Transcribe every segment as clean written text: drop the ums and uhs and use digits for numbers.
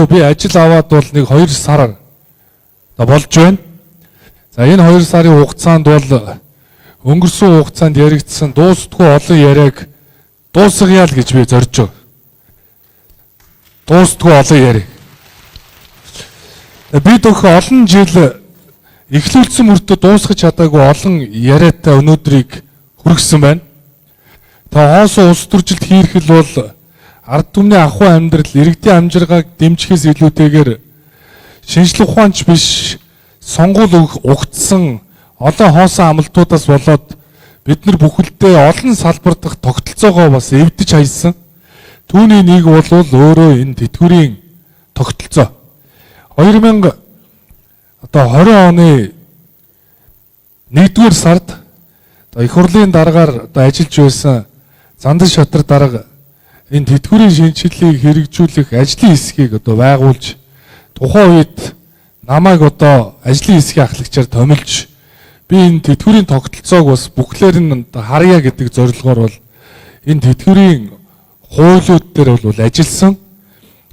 Би ажил аваад бол нэг 2 сар болж байна. За, энэ 2 сарын хугацаанд бол өнгөрсөн хугацаанд яригдсан дуустдаггүй олон яриаг дуусгая л гэж би зорж байгаа. Дуустдаггүй олон яриа. Би дөх олон жил эхлүүлсэн мөртөө дуусгах чадаагүй олон яриатай өнөөдрийг хүргэсэн байна. Та хоосон улс төржилт хийрхэл бол ард түмний ахуй амьдрал, иргэдийн амжиргааг дэмжихээс илүүтэйгээр шинжлэх ухаанч биш сонгуул угтсан олон хоосон амлалтуудаас болоод бид нар бүхэлдээ олон салбар дахь тогтолцоогоо бас эвдэж хайсан. Түүний нэг бол өөрөө энэ тэтгэврийн тогтолцоо. 2000 одоо 20 оны 1-р сард одоо их хурлын даргаар одоо ажиллаж байсан Зандан Шатар дарга энэ тэтгэврийн шинэчлэлийг хэрэгжүүлэх ажлын хэсгийг одоо байгуулж, тухайн үед намайг одоо ажлын хэсгийн ахлагчаар томилж, би энэ тэтгэврийн тогтолцоог бас бүхлээр нь харъя гэдэг зорилгоор бол энэ тэтгэврийн хуулиуд дээр бол ажилласан.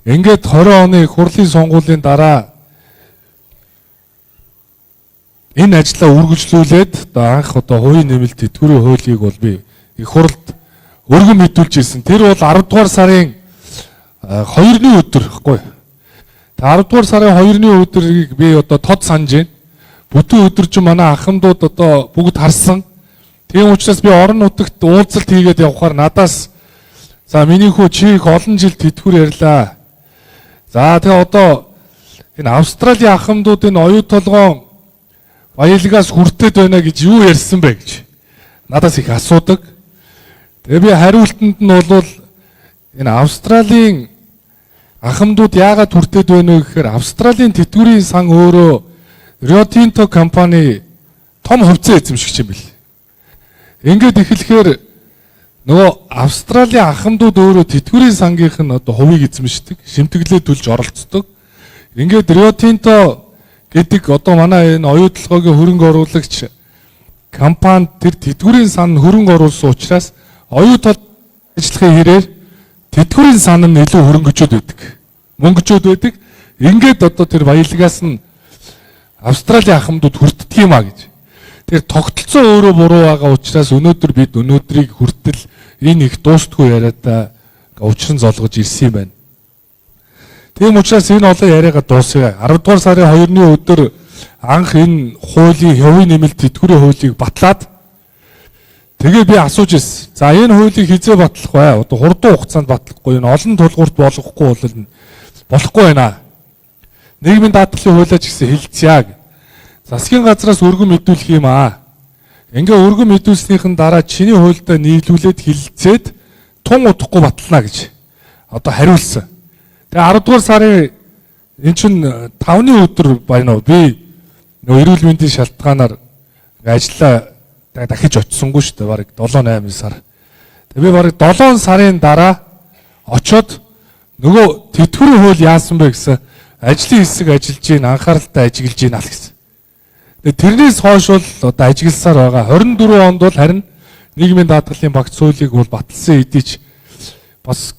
Ингээд 20 оны их хурлын сонгуулийн дараа энэ ажлаа үргэлжлүүлээд одоо анх одоо хувийн нэмэлт тэтгэврийн хуулийг бол би их хурлд өргөн мэдүүлж ирсэн. Тэр бол 10 дугаар сарын 2-ны өдөр гэхгүй. 10 дугаар сарын 2-ны өдрийг би одоо тод санаж байна. Бүтэн өдөр чинь манай ахмадууд одоо бүгд харсан. Тийм учраас би орон нутагт уулзалт хийгээд явхаар надаас "За, миний хүү, чи их олон жил тэтгэвэр ярьлаа. За, тэгээ одоо энэ Австралийн ахмадууд энэ Оюутолгоон баялагаас хүртээд байна гэж юу ярьсан бэ?" гэж надаас их асуудаг. Тэгээ би хариултанд нь бол энэ Австралийн ахмадууд яагаад хүртээд байна вэ гэхээр Австралийн тэтгэврийн сан өөрөө Рио Тинто компани том хувьцаа эзэмшигч юм бэл. Ингээд эхлэхээр нөгөө Австралийн ахмадууд өөрөө тэтгэврийн сангийнх нь одоо хувийг эзэмшдэг, шимтгэлээ төлж оролцдог. Ингээд Рио Тинто гэдэг одоо манай энэ Оюутолгойн хөрөнгө оруулагч компани тэр тэтгэврийн сан хөрөнгө оруулсан учраас Оюутол ажиллахын хэрээр тэтгэврийн сан нь илүү хөрөнгөчөөд байдаг. Мөнгөчөөд байдаг. Ингээд одоо тэр баялагаас нь Австралийн ахмадууд хүртдэг юм а гэж. Тэр тогтолцоо өөрөө буруу байгаа учраас өнөөдөр бид өнөөдрийг хүртэл энэ их дуустгүй яриатай учран золгож ирсэн юм байна. Тийм учраас энэ олон яриагаа дуусгая. 10 дугаар сарын 2-ны өдөр анх энэ хуулийн хувийн нэмэлт тэтгэврийн хуулийг батлаад, тэгээ би асууж ирсэн. За, энэ хуулийг хизээ батлах вэ? Одоо хурдан хугацаанд батлахгүй, энэ олон тулгуурт болгохгүй бол болохгүй байна. Нийгмийн даатгалын хуулиа ч гэсэн хэлцье. Засгийн газраас өргөн мэдүүлэх юм аа. Ингээ өргөн мэдүүлснийхэн дараа чиний хуульдаа нийлүүлээд хэлэлцээд тун удахгүй батална гэж одоо хариулсан. Тэгээ 10 дугаар сарын эн чин 5-ны өдөр байна уу? Би нөгөө эрүүл мэндийн шалтгаанаар ажиллаа дахиж очисонгүй шүү дээ. Бараг 7 8 сар. Тэгээ би бараг 7 сарын дараа очоод нөгөө тэтгэврийн хууль яасан бэ гэсэн, ажлын хэсэг ажиллаж гин, анхааралтай ажиглаж гин ал гэсэн. Тэгээ тэрнээс хойш бол одоо ажигласаар байгаа. 24 онд бол харин нийгмийн даатгалын багц хуулийг бол баталсан хэдий ч бас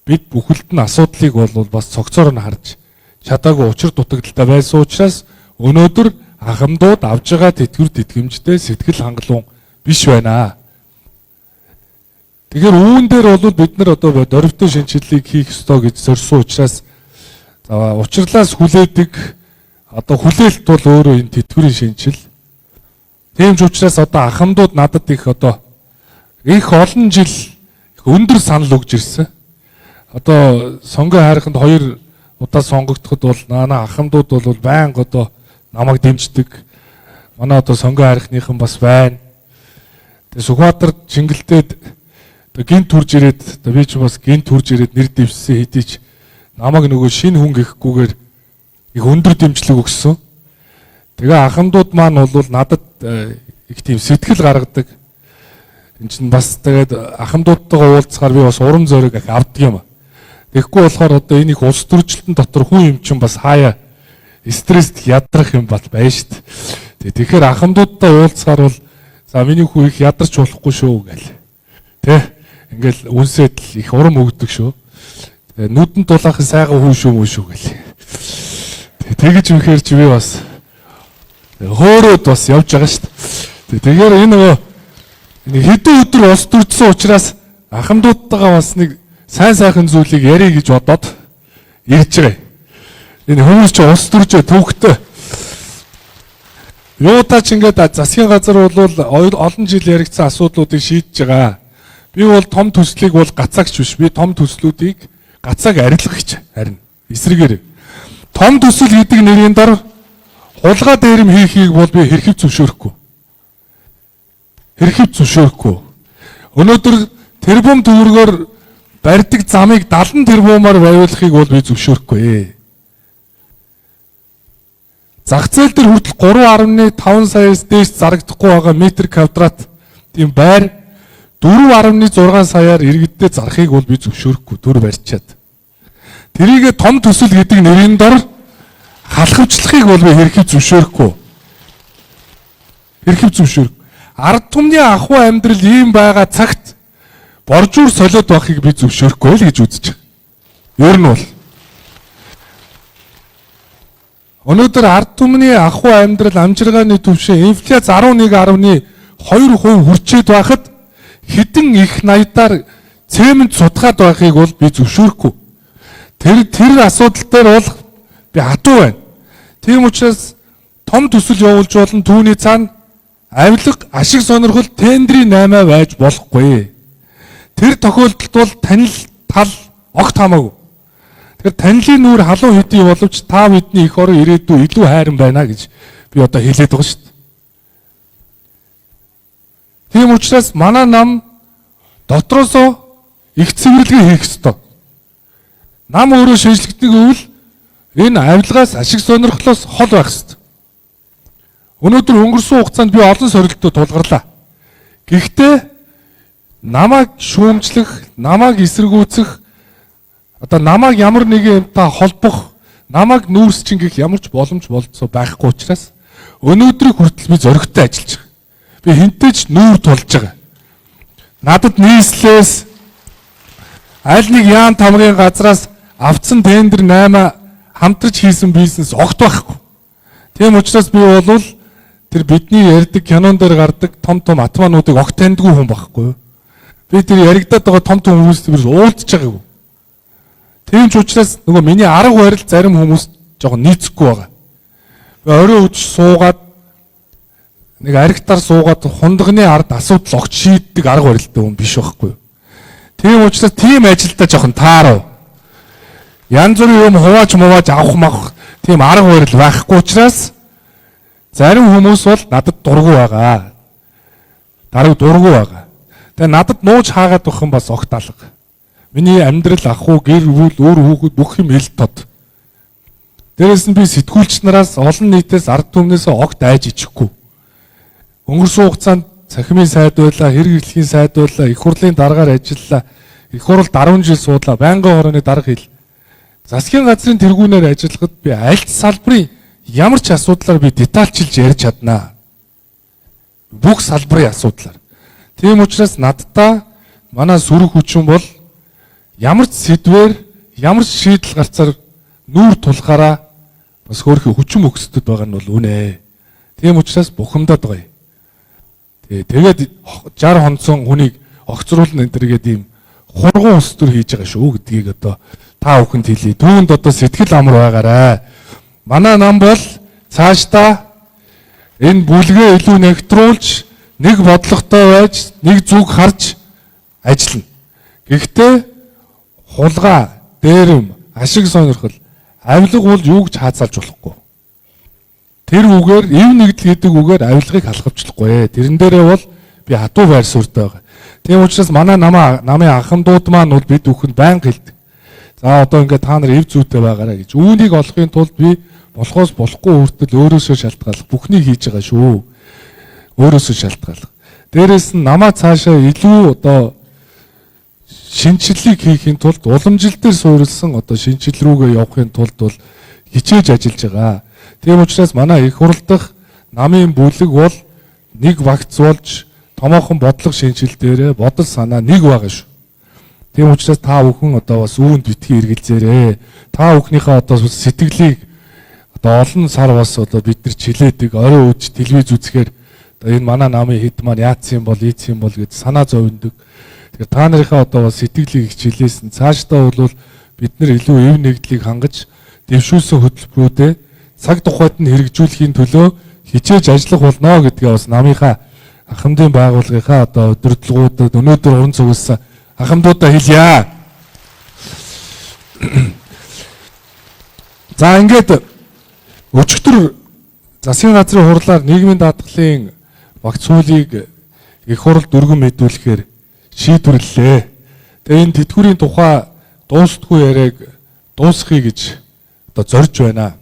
бид бүхэлд нь асуудлыг бол бас цогцоор нь харж чадаагүй учир дутагдaltaй байсан учраас өнөөдөр ахмадууд авж байгаа тэтгэвэр тэтгэмжтэй сэтгэл хангалуун биш байна. Тэгэхээр үүн дээр бол бид нар одоо дөрвтэй шинэчлэлийг хийх ёстой гэж зорьсон учраас, за, учирлаас хүлээдэг одоо хүлээлт бол өөрөө энэ тэтгэврийн шинэчил. Тийм ч учраас одоо ахмадууд надад их одоо их олон жил их өндөр санал өгж ирсэн. Одоо сонгон хайрханд 2 удаа сонгогдоход бол манай ахмадууд бол байнга одоо намайг дэмждэг. Манай одоо сонгон хайрхныхан бас байна. Тэгээ Сүхбаатар Чингэлдээд одоо гинт хурж ирээд, одоо би ч бас гинт хурж ирээд нэр дэвшсэн хэдий ч намайг нөгөө шинэ хүн гэхгүйгээр их өндөр дэмжлэг өгсөн. Тэгээ ахмадууд маань бол надад их тийм сэтгэл гаргадаг. Энд чинь бас тэгээд ахмадуудтайгаа уулзахаар би бас урам зориг их авдаг юм. Тэгэхгүй болохоор одоо энэ их улс төрчлөлтөн дотор хүн юм чинь бас хаяа стресст ядрах юм бол байна шүү дээ. Тэгэхээр ахмадуудтай уулзахаар бол "За, миний хүү их ядарч болохгүй шүү" гэл. Тэ? Ингээл үнсээд л их урам өгдөг шүү. Тэгээ нүдэнд дулаахан сайхан хүн шүү мөн шүү гэл. Тэгэж үнэхээр чи би бас хөөрөөд бас явж байгаа шүү дээ. Тэгэхээр энэ нөгөө нэг хэдэн өдөр улс төрдсөн учраас ахмадуудтайгаа бас нэг сайн сайхан зүйлийг ярих гэж бодоод ирж байгаа. Энэ хүмүүс чи улс төржөө төвхтөө. Юутаа ч ингээд засгийн газар бол олон жил яригдсан асуудлуудыг шийдэж байгаа. Би бол том төслийг бол гацаагч биш. Би том төслүүдийг гацааг арилгагч харин эсрэгээр. Том төсөл гэдэг нэрийн дор хулгай дээрэм хийхийг бол би хэрхэв зөвшөөрөхгүй. Хэрхэв зөвшөөрөхгүй. Өнөөдөр тэрбум төгрөгөөр барьдаг замыг 70 тэрбумаар бариулахыг бол би зөвшөөрөхгүй. Зах зээл дээр хүртэл 3.5 саяас дээш зарагдахгүй байгаа метр квадрат тийм байр 4.6 саяар иргэддээ зарахыг бол би зөвшөөрөхгүй төр барьчаад. Тэрийг том төсөл гэдэг нэрийн дор халахвчлахыг бол би хэрхэв зөвшөөрөхгүй. Хэрхэв зөвшөөрөхгүй. Ард түмний ахуй амьдрал ийм байгаа цагт боржуур солиод байхыг би зөвшөөрөхгүй л гэж үзэж байгаа. Ер нь бол өнөөдөр ард түмний ахуй амьдрал амжиргааны түвшин инфляц 11.2% хүрчээд байхад хэдэн их наядаар цемент сутгаад байхыг бол би зөвшөөрөхгүй. Тэр асуудал дээр бол би хатуу байна. Тийм учраас том төсөл явуулж болно, түүний цаана авилга, ашиг сонирхол, тендрийн 8 байж болохгүй. Тэр тохиолдолд бол танил тал огт хамаагүй. Тэгэхээр танилын нүүр халуун хэдий боловч та бидний эх орон ирээдүй илүү хайран байна гэж би одоо хэлээд байгаа шүү дээ. Тийм учраас манай нам дотроосоо их цэвэрлэгээ хийх ёстой. Нам өөрөө шинжлэхдээ гэвэл энэ авилгаас, ашиг сонирхлоос хол байх ёстой. Өнөөдөр өнгөрсөн хугацаанд би олон сорилттой тулгарлаа. Гэхдээ намайг шүүмжлэх, намайг эсэргүүцэх, одоо намайг ямар нэгэн юмтай холбох, намайг нүүрсчин гэх ямар ч боломж болцоо байхгүй учраас өнөөдрийг хүртэл би зоригтой ажиллаж байгаа. Би хэнтэй ч нүүр тулж байгаа. Надад нийслээс аль нэг яан тамгын газраас авцсан тендер 8 хамтарч хийсэн бизнес огт байхгүй. Тийм учраас би бол тэр бидний ярьдаг кинон дээр гардаг том том атмануудыг огт таньдгүй хүн байхгүй. Би тэр яригадаад байгаа том том хүмүүстэй би уулзч байгаагүй. Тийм ч учраас нөгөө миний арга барил зарим хүмүүс жоохон нийцэхгүй байгаа. Би орой үдш суугаад нэг аригтаар суугаад хундагны ард асуудал огт шийддэг арга барилтай хүн биш байхгүй. Тийм учраас тийм ажилдаа жоохон таарав. Янз бүрийн юм хувааж мувааж авах мах тийм арга барил байхгүй учраас зарим хүмүүс бол надад дургүй байгаа. Даруй дургүй байгаа. Тэгээ надад нууж хаагаад байх юм бас огт алга. Миний амьдрал, ахуй, гэр бүл, үр хүүхэд бүх юм ил тод. Дээрээс нь би сэтгүүлч нараас, олон нийтээс, ард түмнээс огт айж ичихгүй. Өнгөрсөн хугацаанд цахимын сайд байлаа, хэрэг эрхлэхийн сайд байлаа, их хурлын даргаар ажиллалаа. Их хуралд 10 жил суудлаа, байнгын хорооны дарга хэл. Засгийн газрын тэргүүнээр ажиллахад би аль ч салбарын ямар ч асуудлаар би детальчилж ярьж чаднаа. Бүх салбарын асуудлаар. Тийм учраас надтай манай сөрөг хүчин бол ямар ч сэдвээр, ямар ч шийдэл гарцаар нүүр тулахаараа бас хөөрхий хүчин мөхсдөд байгаа нь бол үнэ. Тийм учраас бухимдаад байгаа юм. Тэгээд 60 хонцон хүнийг огцруулна энэ төр гэдэг ийм хургуун улс төр хийж байгаа шүү гэдгийг одоо та бүхэнд хэлье. Түүнд одоо сэтгэл амар байгаарай. Манай нам бол цаашдаа энэ бүлгээ илүү нэгтруулж, нэг бодлоготой байж, нэг зүг харж ажиллана. Гэхдээ хулгай, дээрэм, ашиг сонирхол, авилга бол юу гэж хаацаалж болохгүй. Тэр үгээр эв нэгдэл гэдэг үгээр авилгыг халахвчлахгүй. Тэрэн дээрээ бол би хатуу байр суурьтай байгаа. Тийм учраас манай намын ахмадууд маань бол бид бүхэнд байнга хэлдэг. За одоо ингээд та нар эв зүйтэй байгаарай гэж. Үүнийг олохын тулд би болохоос болохгүй хүртэл өөрөөсөө шалтгааллах бүхнийг хийж байгаа шүү. Өөрөөсөө шалтгааллах. Дээрээс нь намаа цаашаа илүү одоо шинэчлэлийг хийхийн тулд уламжлал дээр суурилсан одоо шинэчлэл рүүгээ явахын тулд бол хичээж ажиллаж байгаа. Тийм учраас манай их хурал дахь намын бүлэг бол нэг багц болж томоохон бодлого шинэчлэл дээрээ бодол санаа нэг байгаа шүү. Тийм учраас та бүхэн одоо бас үүнд битгий эргэлзээрэй. Та бүхнийхээ одоо сэтгэлийг одоо олон сар бас одоо бид нар чилээдэг, орой үуч телевиз үзэхээр одоо энэ манай намын хэд маань яатсан юм бол, ийцсэн юм бол гэж санаа зовндог. Тэгэхээр та нарынхаа одоо бас сэтгэлийг их чилээсэн. Цаашдаа бол бид нар илүү эв нэгдлийг хангаж дэвшүүлсэн хөтөлбөрүүдээ цаг тухайд нь хэрэгжүүлэхийн төлөө хичээж ажиллах болно гэдгээ бас намынхаа ахмадын байгууллагынхаа одоо удирдлагуудад өнөөдөр уран цугласан ахмадуудаа хэлье. За ингээд өчигдөр засгийн газрын хурлаар нийгмийн даатгалын багц хуулийг их хуралд өргөн мэдүүлэхээр шийдвэрлэлээ. Тэгээ энэ тэтгэврийн тухай дуустгүй яриаг дуусгая гэж одоо зорж байна.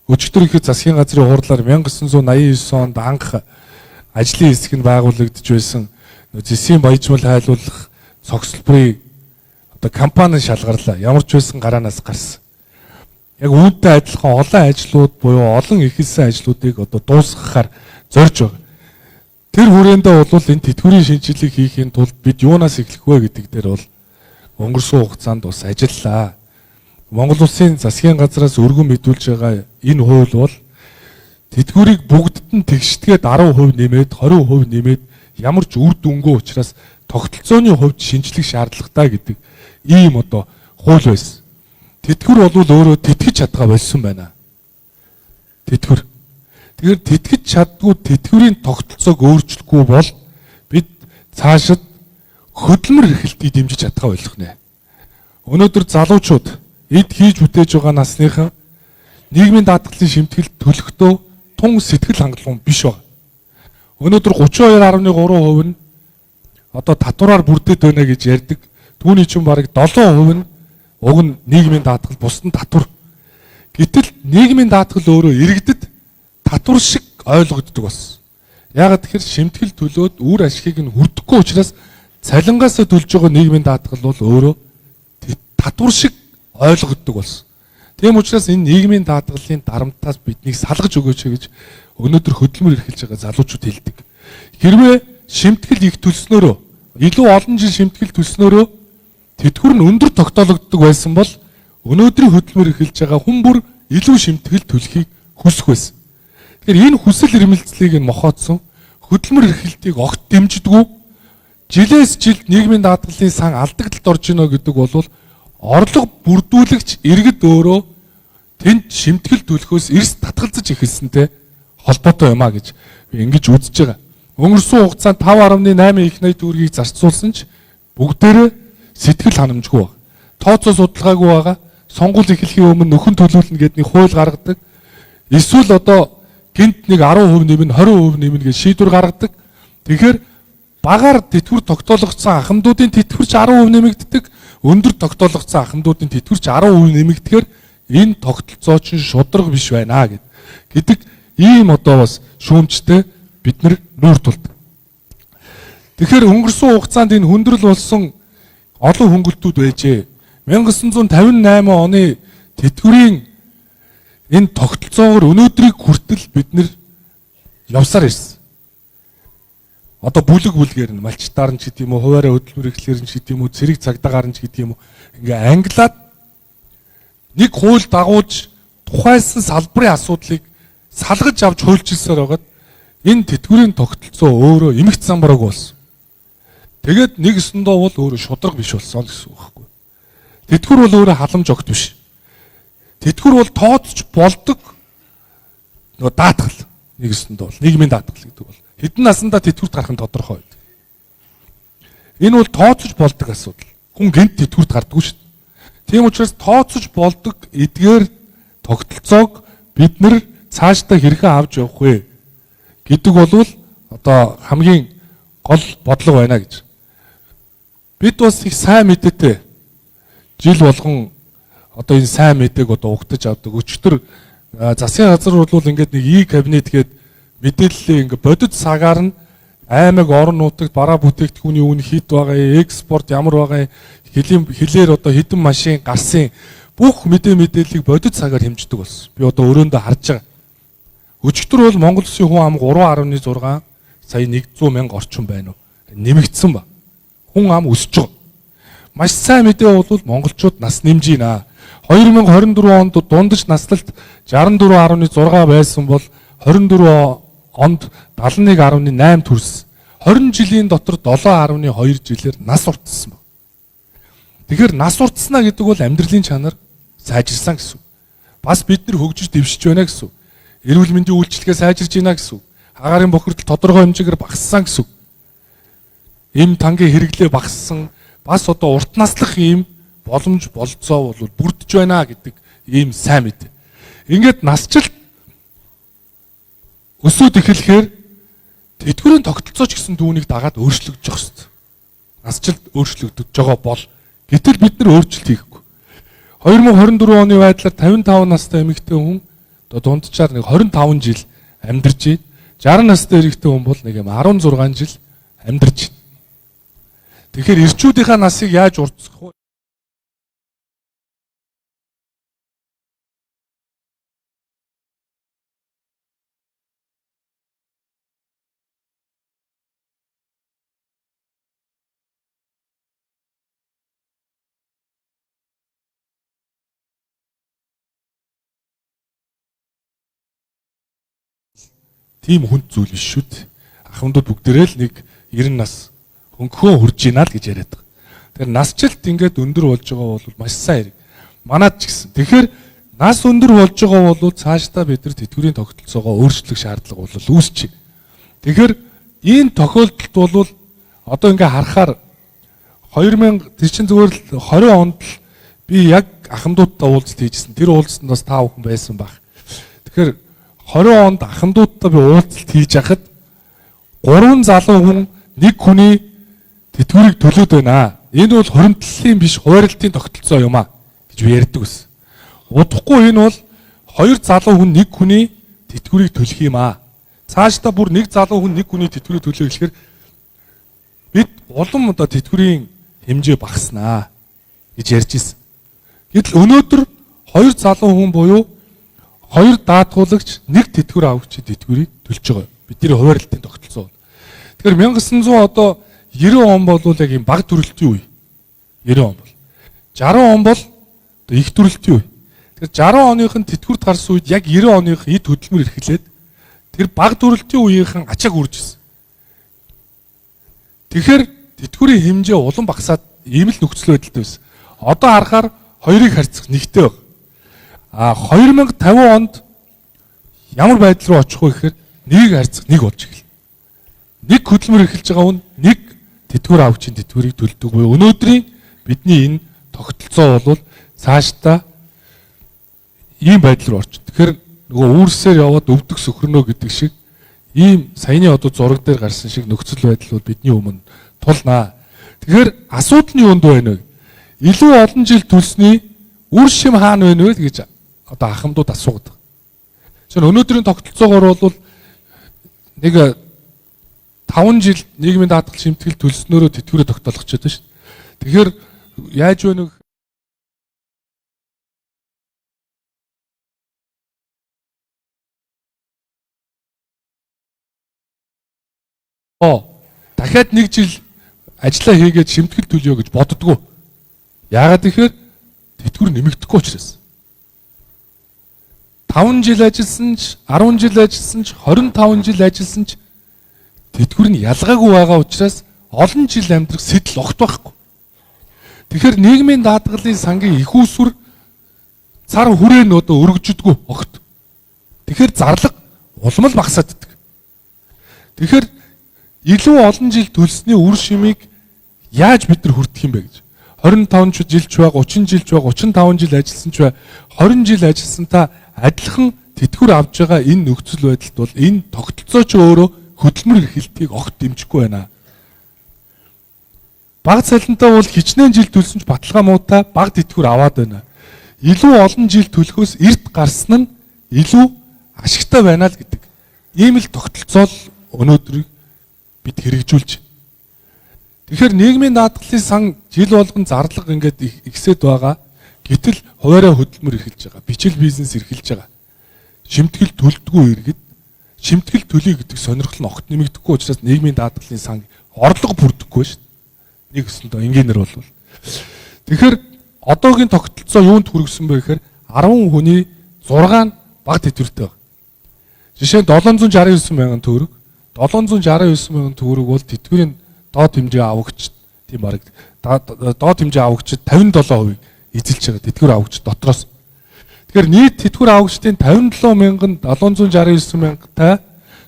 Өчигдөр ихэд засгийн газрын хурлаар 1989 онд анх ажлын хэсэг нь байгуулагдж байсан зэсийн баяжмал хайлуулах цогцлборыг одоо компани шалгарлаа. Ямар ч байсан гараанаас гарсан. Яг үүнтэй адилхан олон ажлууд буюу олон эхэлсэн ажлуудыг одоо дуусгахаар зорж байгаа. Тэр хүрээндээ бол энэ тэтгэврийн шинжилгээг хийхийн тулд бид юунаас эхлэх вэ гэдэг дээр бол өнгөрсөн хугацаанд бас ажиллалаа. Монгол улсын засгийн газраас өргөн мэдүүлж байгаа энэ хууль бол тэтгэврийг бүгдд нь тэгшдгээд 10% нэмээд 20% нэмээд ямар ч үр дүнгүй учраас тогтолцооны хувьд шинжлэх шаардлагатай гэдэг ийм одоо хууль байсан. Тэтгэвэр бол өөрөө тэтгэж чадгаа болсон байна. Тэтгэвэр. Тэгэхээр тэтгэж чаддгүй тэтгэврийн тогтолцоог өөрчлөхгүй бол бид цаашид хөдөлмөр эрхлэлтийг дэмжиж чадгаа болох нэ. Өнөөдөр залуучууд эд хийж бүтээж байгаа насныхан нийгмийн даатгалын шимтгэл төлөхдөө тун сэтгэл хангалуун биш байна. Өнөөдөр 32.3% нь одоо татвараар бүрдээд байна гэж ярьдаг. Түүний чинь бараг 7% нь уг нь нийгмийн даатгал, бусд нь татвар. Гэтэл нийгмийн даатгал өөрөө иргэдэд татвар шиг ойлгогддог болсон. Яагаад тэгэхээр шимтгэл төлөөд үр ашигыг нь хүрдэхгүй учраас цалингаас төлж байгаа нийгмийн даатгал бол өөрөө татвар шиг ойлгогддог болсон. Тийм учраас энэ нийгмийн даатгалын дарамтаас биднийг салгаж өгөөч гэж өнөөдөр хөдөлмөр эрхэлж байгаа залуучууд хэлдэг. Хэрвээ шимтгэл их төлснөөрөө илүү олон жил шимтгэл төлснөөрөө тэтгэвэр нь өндөр тогтоологддог байсан бол өнөөдрийн хөдөлмөр эрхэлж байгаа хүн бүр илүү шимтгэл төлөхийг хүсэх байсан. Тэгэхээр энэ хүсэл эрмэлзлийг нь мохоодсон хөдөлмөр эрхлэлтийг огт дэмждэггүй жилээс жилд нийгмийн даатгалын сан алдагдлалд орж ийнө гэдэг бол орлого бүрдүүлэгч иргэд өөрөө тэнд шимтгэл төлөхөөс эрс татгалзаж эхэлсэнтэй холбоотой юм а гэж би ингэж үзэж байгаа. Өнгөрсөн хугацаанд 5.8 их 80 төгрөгийг зарцуулсан ч бүгдээрээ сэтгэл ханамжгүй байна. Тооцоо судалгаагүй байгаа. Сонгуул эхлэхийн өмнө нөхөн төлөөлнө гэдэг нэг хууль гаргадаг. Эсвэл одоо гинт нэг 10% нэмнэ, 20% нэмнэ гэж шийдвэр гаргадаг. Тэгэхээр багаар тэтгэвэр тогтоологдсон ахмадуудын тэтгэвэр ч 10% нэмэгддэг, өндөр тогтоологдсон ахмадуудын тэтгэвэр ч 10% нэмэгдэхээр энэ тогтолцоо чинь шударга биш байна гэдэг ийм одоо бас шүүмжтэй бид нар нүүр тулдаг. Тэгэхээр өнгөрсөн хугацаанд энэ хүндрэл болсон олон хөнгөлтүүд байжээ. 1958 оны тэтгэврийн энэ тогтолцоогоор өнөөдрийг хүртэл бид нар явсаар ирсэн. Одоо бүлэг бүлгээр нь малчтаар нь ч гэдэг юм уу, хуваараа хөдөлмөр эрхлэлээр нь ч гэдэг юм уу, цэрэг цагдаагаар нь ч гэдэг юм уу, ингээ англиад нэг хууль дагуулж тухайлсан салбарын асуудлыг салгаж авч хуульчилсаар байгаад энэ тэтгэврийн тогтолцоо өөрөө эмэгт самбараг болсон. Тэгээд нэг өсөндөө бол өөрөө шударга биш болсон гэсэн үг байхгүй. Тэтгэвэр бол өөрөө халамж огт биш. Тэтгэвэр бол тооцож болдог нөгөө даатгал нэг өсөндөө бол нийгмийн даатгал гэдэг бол хэдэн насандаа тэтгэврт гарах нь тодорхой байдаг. Энэ бол тооцож болдог асуудал. Хүн гэнт тэтгэврт гардаггүй шүү дээ. Тийм учраас тооцож болдог эдгээр тогтолцоог бид нар цаашдаа хэрхэн авч явах вэ гэдэг бол одоо хамгийн гол бодлого байна гэж. Бид бас их сайн мэдээтэй жил болгон одоо энэ сайн мэдээг одоо угтаж авдаг. Өчигдөр засгийн газар бол ингээд нэг и-кабинет гээд мэдээллээ ингээд бодит цагаар нь аймаг, орон нутагт бараа бүтээгдэхүүний үн хэд байгаа, экспорт ямар байгаа, хилээр одоо хэдэн машин гарсан бүх мэдээллийг бодит цагаар хэмждэг болсон. Би одоо өрөөндөө харж байгаа. Өчигдөр бол Монгол Улсын хүн ам 3.6 сая 100 мянга орчим байна уу? Нэмэгдсэн ба. Хүн ам өсөж байгаа. Маш сайн мэдээ бол монголчууд нас нэмж байна. 2024 онд дундаж наслалт 64.6 байсан бол 24 онд 71.8 төрсөн. 20 жилийн дотор 7.2 жилээр нас уртсан баг. Тэгэхээр нас уртснаа гэдэг бол амьдралын чанар сайжирсан гэсэн. Бас бид нар хөгжиж дэвшиж байна гэсэн. Эрүүл мэндийн үйлчилгээ сайжирч байна гэсэн. Агаарын бохирдол тодорхой хэмжээгээр багассан гэсэн. Эм тангийн хэрэглээ багассан. Бас одоо урт наслах ийм боломж болцоо бол бүрдэж байна гэдэг ийм сайн мэдээ. Ингээд насжилт өсөөд эхлэхээр тэтгэврийн тогтолцоо ч гэсэн түүнийг дагаад өөрчлөгдөж явах хэрэгтэй. Насжилт өөрчлөгдөж байгаа бол гэтэл бид нар өөрчлөлт хийхгүй. 2024 оны байдлаар 55 настай эмэгтэй хүн одоо дунджаар нэг 25 жил амьдарч байна. 60 настай эрэгтэй хүн бол нэг юм 16 жил амьдарч байна. Тэгэхээр эрчүүдийнхаа насыг яаж уртсах вэ? Тийм хүнд зүйл биш шүү дээ. Ахмадууд бүгдээрээ л нэг 90 нас хөнгөхөө хүрж байна л гэж яриад байгаа. Тэгэхээр насжилт ингээд өндөр болж байгаа бол маш сайн хэрэг. Манад ч гэсэн. Тэгэхээр нас өндөр болж байгаа бол цаашдаа бид нар тэтгэврийн тогтолцоогоо өөрчлөх шаардлага бол үүсч байна. Тэгэхээр энэ тохиолдолд бол одоо ингээ харахаар 2000 тэр чинь зүгээр л 20 онд л би яг ахмадуудтай уулзалт хийжсэн. Тэр уулзалтанд бас та бүхэн байсан байх. Тэгэхээр 20 онд ахмадуудтай би уулзалт хийж байхад 3 залуу хүн нэг хүний тэтгэврийг төлөөд байна. Энэ бол хуримтлалын биш хуваарлтын тогтолцоо юм а гэж би ярьдаг байсан. Удахгүй энэ бол 2 залуу хүн нэг хүний тэтгэврийг төлөх юм а. Цаашдаа бүр нэг залуу хүн нэг хүний тэтгэврийг төлөө гэхээр бид улам одоо тэтгэврийн хэмжээ багаснаа гэж ярьж ирсэн. Гэтэл өнөөдөр 2 залуу хүн буюу 2 даатгуулагч нэг тэтгэвэр авагчийн тэтгэврийг төлж байгаа. Бидний хуваарлтын тогтолцоо. Тэгэхээр 1900 одоо 90 он бол яг юм баг төрөлтийн үе. 90 он бол. 60 он бол одоо их төрөлтийн үе. Тэгэхээр 60 оных нь тэтгэврт гарсан үед яг 90 оных эд хөдөлмөр эрхлээд тэр баг төрөлтийн үеийнхэн ачааг үрж ирсэн. Тэгэхээр тэтгэврийн хэмжээ улам багасаад ийм л нөхцөл байдалтай байсан. Одоо харахаар хоёрыг харьцах нэгтэй баг. А 2050 онд ямар байдал руу очих вэ гэхээр нэгийг харьцах нэг болж эхэлнэ. Нэг хөдөлмөр эрхэлж байгаа хүн нэг тэтгэвэр авагчийн тэтгэврийг төлдөг буюу өнөөдрийн бидний энэ тогтолцоо бол цаашдаа ийм байдал руу орчих. Тэгэхээр нөгөө үүрсээр яваад өвдөх сөхрөнө гэдэг шиг ийм саяны одоо зураг дээр гарсан шиг нөхцөл байдал бол бидний өмнө тулнаа. Тэгэхээр асуудал нь юунд байна вэ? Илүү олон жил төлсний үр шим хаана байна вэ гэж одоо ахмадууд асуугаад байгаа. Тэгэхээр өнөөдрийн тогтолцоогоор бол нэг 5 жил нийгмийн даатгал шимтгэл төлснөөрөө тэтгэврээ тогтоолох гэж байна шүү дээ. Тэгэхээр яаж вэ нэг дахиад нэг жил ажиллаа хийгээд шимтгэл төлөё гэж боддгоо. Яагаад гэхээр тэтгэвэр нэмэгдэхгүй учраас. 5 жил ажилласан ч 10 жил ажилласан ч 25 жил ажилласан ч тэтгэвэр нь ялгаагүй байгаа учраас олон жил амьдрах сэтэл огт байхгүй. Тэгэхээр нийгмийн даатгалын сангийн их усүр цар хүрээ нь одоо өргөждөггүй огт. Тэгэхээр зарлага улам л багасаад иддэг. Тэгэхээр илүү олон жил төлсний үр шимийг яаж бид нар хүртэх юм бэ гэж. 25 жил ч бай, 30 жил ч бай, 35 жил ажилласан ч бай, 20 жил ажилласан та адилхан тэтгэвэр авж байгаа энэ нөхцөл байдалд бол энэ тогтолцоо ч өөрөө хөдөлмөр эрхлэлтийг огт дэмжихгүй байна. Баг цалинтай бол хичнээн жил төлсөн ч баталгаа муутай баг тэтгэвэр аваад байна. Илүү олон жил төлөхөөс эрт гарсан нь илүү ашигтай байна л гэдэг. Ийм л тогтолцоо л өнөөдөр бид хэрэгжүүлж. Тэгэхээр нийгмийн даатгалын сан жил болгон зарлага ингээд ихсэд байгаа. Гэтэл хуваараа хөдөлмөр эрхэлж байгаа. Бичил бизнес эрхэлж байгаа. Шимтгэл төлдгөө иргэд шимтгэл төлөе гэдэг сонирхол нь огт нэмэгдэхгүй учраас нийгмийн даатгалын сан орлого бүрдэхгүй шүү дээ. Нэг өсөндөө энгийнээр бол. Тэгэхээр одоогийн тогтолцоо юунд хүргэсэн бэ гэхээр 10 хүний 6 нь бага тэтгэвртэй байна. Жишээ нь 769 мянган төгрөг. 769 мянган төгрөг бол тэтгэврийн доод хэмжээ авагч тийм бараг доод хэмжээ авагчид 57% эзэлж байгаа тэтгэвэр авагч дотроос. Тэгэхээр нийт тэтгэвэр авагчдын 57 мянган 769 мянгатай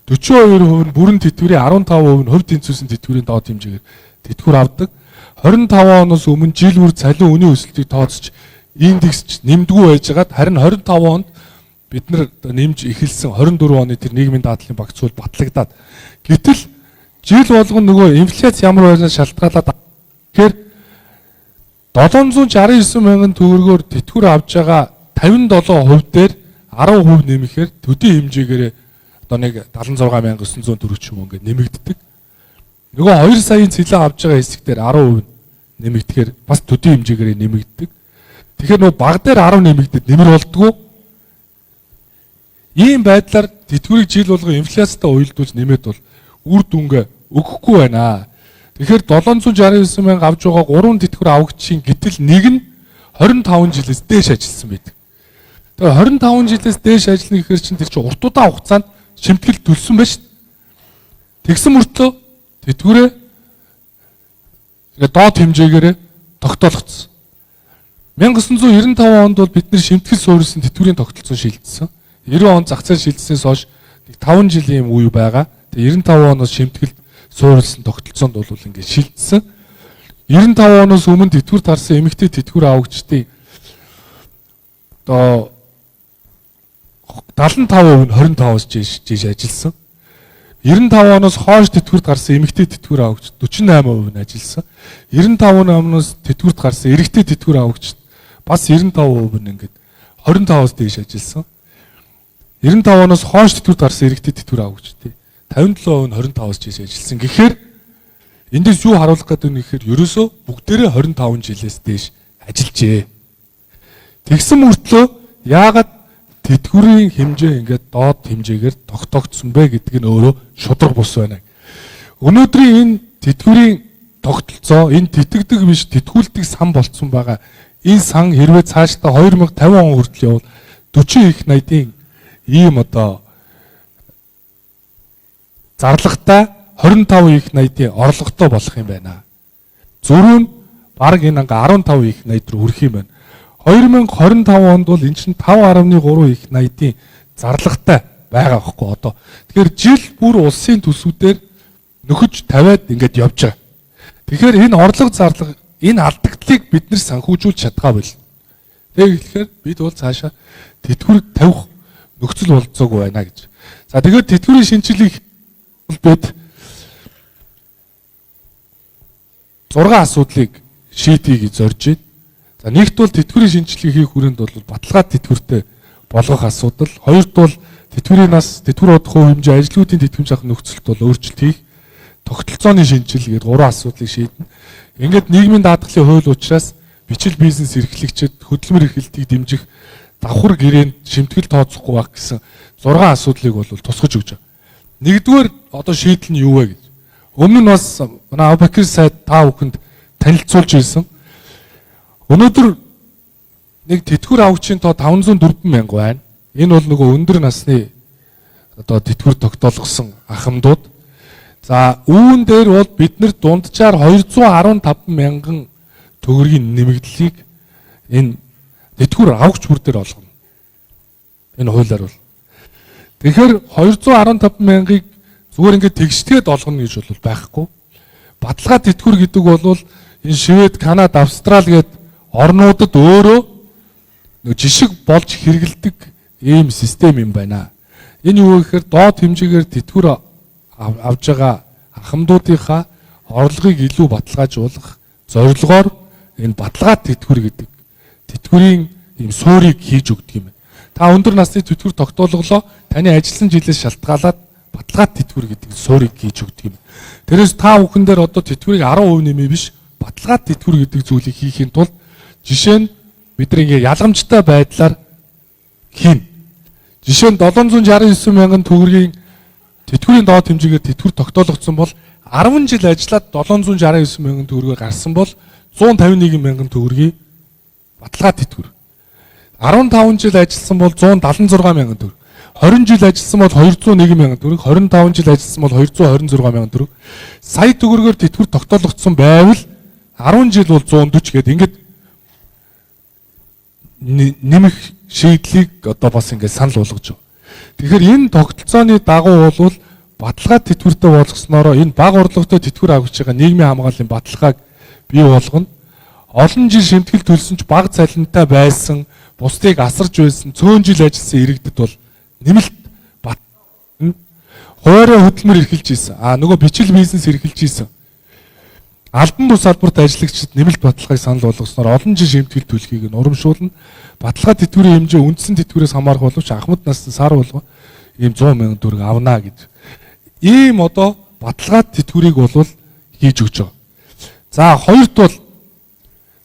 42% нь бүрэн тэтгэврийн 15% нь хувь тэнцвэрсэн тэтгэврийн доод хэмжээгээр тэтгэвэр авдаг. 25 оноос өмнө жил бүр цалин үнийн өсөлтийг тооцож индексч нэмдэггүй байжгаад харин 25 онд бид нар нэмж эхэлсэн 24 оны тэр нийгмийн даатгалын багц хууль батлагдаад гэтэл жил болгон нөгөө инфляц ямар байснаас шалтгаалаад тэгэхээр 769 мянган төгрөгөөр тэтгэвэр авж байгаа 57% дээр 10% нэмэхээр төдий хэмжээгээр одоо нэг 76,900 төгрөг ч юм уу ингээд нэмэгддэг. Нөгөө 2 саяын цэлэн авж байгаа хэсэг дээр 10% нэмэгдэхээр бас төдий хэмжээгээр нэмэгддэг. Тэгэхээр нөгөө баг дээр 10 нэмэгдэд нэмэр болдгоо. Ийм байдлаар тэтгэврийг жил болгон инфляцтай уялдуулж нэмээд бол үр дүнгээ өгөхгүй байна. Тэгэхээр 769 мянга авж байгаа 3 тэтгэвэр авагчийн гэтэл нэг нь 25 жилээс дээш ажилласан байдаг. Тэгээ 25 жилээс дээш ажиллана гэхээр чинь тэр чинь урт удаан хугацаанд шимтгэл төлсөн байж шүү. Тэгсэн мөртлөө тэтгэврээ ингээд доод хэмжээгээрээ тогтоолгоцсон. 1995 онд бол бид нэр шимтгэл суурилсан тэтгэврийн тогтолцоо шилжсэн. 90 он зах зээл шилжсэнээс хойш 5 жилийн юм үе байгаа. Тэгээ 95 оноос шимтгэлд суурилсан тогтолцоонд бол ингээд шилжсэн. 95 оноос өмнө тэтгэвэр тарсан эмэгтэй тэтгэвэр авагчдын одоо 75% нь 25-аас жиш ажилласан. 95 оноос хойш тэтгэврт гарсан эмэгтэй тэтгэвэр авагч 48% нь ажилласан. 95 оноос тэтгэврт гарсан эрэгтэй тэтгэвэр авагч бас 95% нь ингээд 25-аас дээш ажилласан. 95 оноос хойш тэтгэврт гарсан эрэгтэй тэтгэвэр авагч тий 57% нь 25-аас дээш ажилласан. Гэхээр эндээс юу харуулах гэдэг нь гэхээр ерөөсөө бүгдээрээ 25 жилээс дээш ажиллажээ. Тэгсэн мөртлөө яагаад тэтгэврийн хэмжээ ингээд доод хэмжээгээр тогтоогдсон бэ гэдг нь өөрөө шударга бус байна. Өнөөдрийн энэ тэтгэврийн тогтолцоо энэ тэтгэдэг биш тэтгүүлдэг сан болцсон байгаа. Энэ сан хэрвээ цаашдаа 2050 он хүртэл явбал 40 их 80-ийн ийм одоо зарлагатай 25 их 80-ийн орлоготой болох юм байна. Зөрүү нь бараг энэ анга 15 их 80 руу хүрэх юм байна. 2025 онд бол эн чинь 5.3 их 80-ийн зарлагатай байгаа байхгүй одоо. Тэгэхээр жил бүр улсын төсвүүдээр нөхөж тавиад ингээд явж байгаа. Тэгэхээр энэ орлого зарлага энэ алдагдлыг бид нэр санхүүжүүлж чадгаа бол. Тэгэхээр бид бол цаашаа тэтгэвэр тавих нөхцөл болцоогүй байна гэж. За тэгэхээр тэтгэврийн шинжилгээг бид 6 асуудлыг шийдье гэж зорж байна. За нэгт бол тэтгэврийн шинжилгээ хийх хүрээнд бол баталгаа тэтгэвртэй болгох асуудал. Хоёрт бол тэтгэврийн нас, тэтгэвэр удах хувь хэмжээ, ажилгүйдийн тэтгэмж авах нөхцөлд бол өөрчлөлт хийх, тогтолцооны шинжилгээ гэдэг 3 асуудлыг шийднэ. Ингээд нийгмийн даатгалын хууль учраас бичил бизнес эрхлэгчид хөдөлмөр эрхлэлтийг дэмжих давхар гэрээнд шимтгэл тооцохгүй байх гэсэн 6 асуудлыг бол тусгаж өгч байгаа. Нэгдүгээр одоо шийдэл нь юу вэ гэж. Өмнө нь бас манай Абубакр сайд та бүхэнд танилцуулж ирсэн. Өнөөдөр нэг тэтгэвэр авагчийн тоо 504 мянга байна. Энэ бол нөгөө өндөр насны одоо тэтгэвэр тогтоолгосон ахмадууд. За үүн дээр бол бид нар дунджаар 215 мянган төгрөгийн нэмэгдлийг энэ тэтгэвэр авагч бүр дээр олгоно. Энэ хуулиар бол. Тэгэхээр 215 мянгаыг зүгээр ингээд тэгшгээд олгоно гэж бол байхгүй. Баталгаа тэтгэвэр гэдэг бол энэ Швед, Канада, Австрали гээд орнуудад өөрөө жишг болж хэрэгэлдэг ийм систем юм байна. Энэ юу гэхээр доод хэмжээгээр тэтгэвэр авж байгаа ахмадуудынхаа орлогыг илүү баталгаажуулах зорилгоор энэ баталгаа тэтгэвэр гэдэг тэтгэврийн ийм суурийг хийж өгдөг юм. Та өндөр насны тэтгэвэр тогтоолголоо таны ажилласан жилээс шалтгаалаад баталгаа тэтгэвэр гэдэг суурийг хийж өгдөг юм. Тэрээс та бүхэн дээр одоо тэтгэврийг 10% нэмээ биш баталгаа тэтгэвэр гэдэг зүйлийг хийхийн тулд жишээ нь бид нар ингээ ялгамжтай байдлаар хийн. Жишээ нь 769 мянган төгрөгийн тэтгэврийн доод хэмжээгээр тэтгэвэр тогтоологдсон бол 10 жил ажиллаад 769 мянган төгрөгөөр гарсан бол 151 мянган төгрөгийн баталгаа тэтгэвэр. 15 жил ажилласан бол 176 мянган төгрөг. 20 жил ажилласан бол 201 мянган төгрөг, 25 жил ажилласан бол 226 мянган төгрөг. Сая төгрөгөөр тэтгэвэр тогтоологдсон байвал 10 жил бол 140 гээд ингээд нэмэх шийдлийг одоо бас ингээд санал болгож байгаа. Тэгэхээр энэ тогтолцооны дагуу бол баталгаа тэтгэвртэй болгоснороо энэ бага орлоготой тэтгэвэр авч байгаа нийгмийн хамгааллын баталгааг бий болгоно. Олон жил шимтгэл төлсөн ч бага цалинтай байсан, бусдыг асарч байсан, цөөн жил ажилласан иргэдэд бол нэмэлт бат хуваараа хөдөлмөр эрхэлж ийсэн. А нөгөө бичил бизнес эрхэлж ийсэн. Албан бус салбарт ажиллагчид нэмэлт баталгааг санал болгосноор олон жил шимтгэл төлөхийг нь урамшуулна. Баталгаа тэтгэврийн хэмжээ үндсэн тэтгэврээс хамаарах боловч ахмад насны сар болго ийм 100 мянган төгрөг авна гэж. Ийм одоо баталгаа тэтгэврийг бол хийж өгч байгаа. За хоёрт бол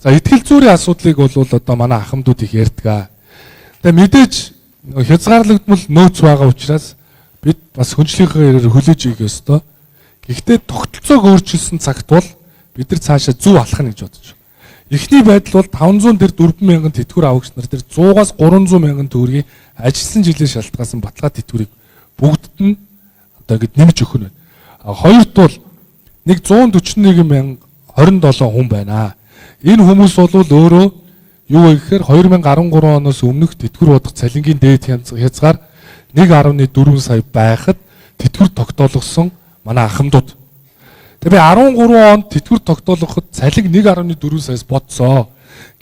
за итгэл зүйн асуудлыг бол одоо манай ахмадууд их ярьдаг. Тэгээ мэдээж хязгаарлагдмал нөөц байгаа учраас бид бас хөнжлийнхээ хэрээр хүлээж ийх ёстой. Гэхдээ тогтолцоог өөрчилсөн цагт бол бид нар цаашаа зөв алхах гэж бодож байна. Эхний байдал бол 500 дээр 4 мянган тэтгэвэр авагч нар дээр 100-аас 300 мянган төгрөгийн ажилласан жилээр шалтгаалсан баталгаа тэтгэврийг бүгдд нь одоо ингэж нэмж өгөх нь байна. Хоёрт бол нэг 141 мянга 27 хүн байна. Энэ хүмүүс бол өөрөө юу вэ гэхээр 2013 оноос өмнөх тэтгэвэр бодох цалингийн дээд хязгаар 1.4 сая байхад тэтгэвэр тогтоологсон манай ахмадууд. Тэгээ би 13 онд тэтгэвэр тогтоологоход цалин 1.4 саяас бодсоо.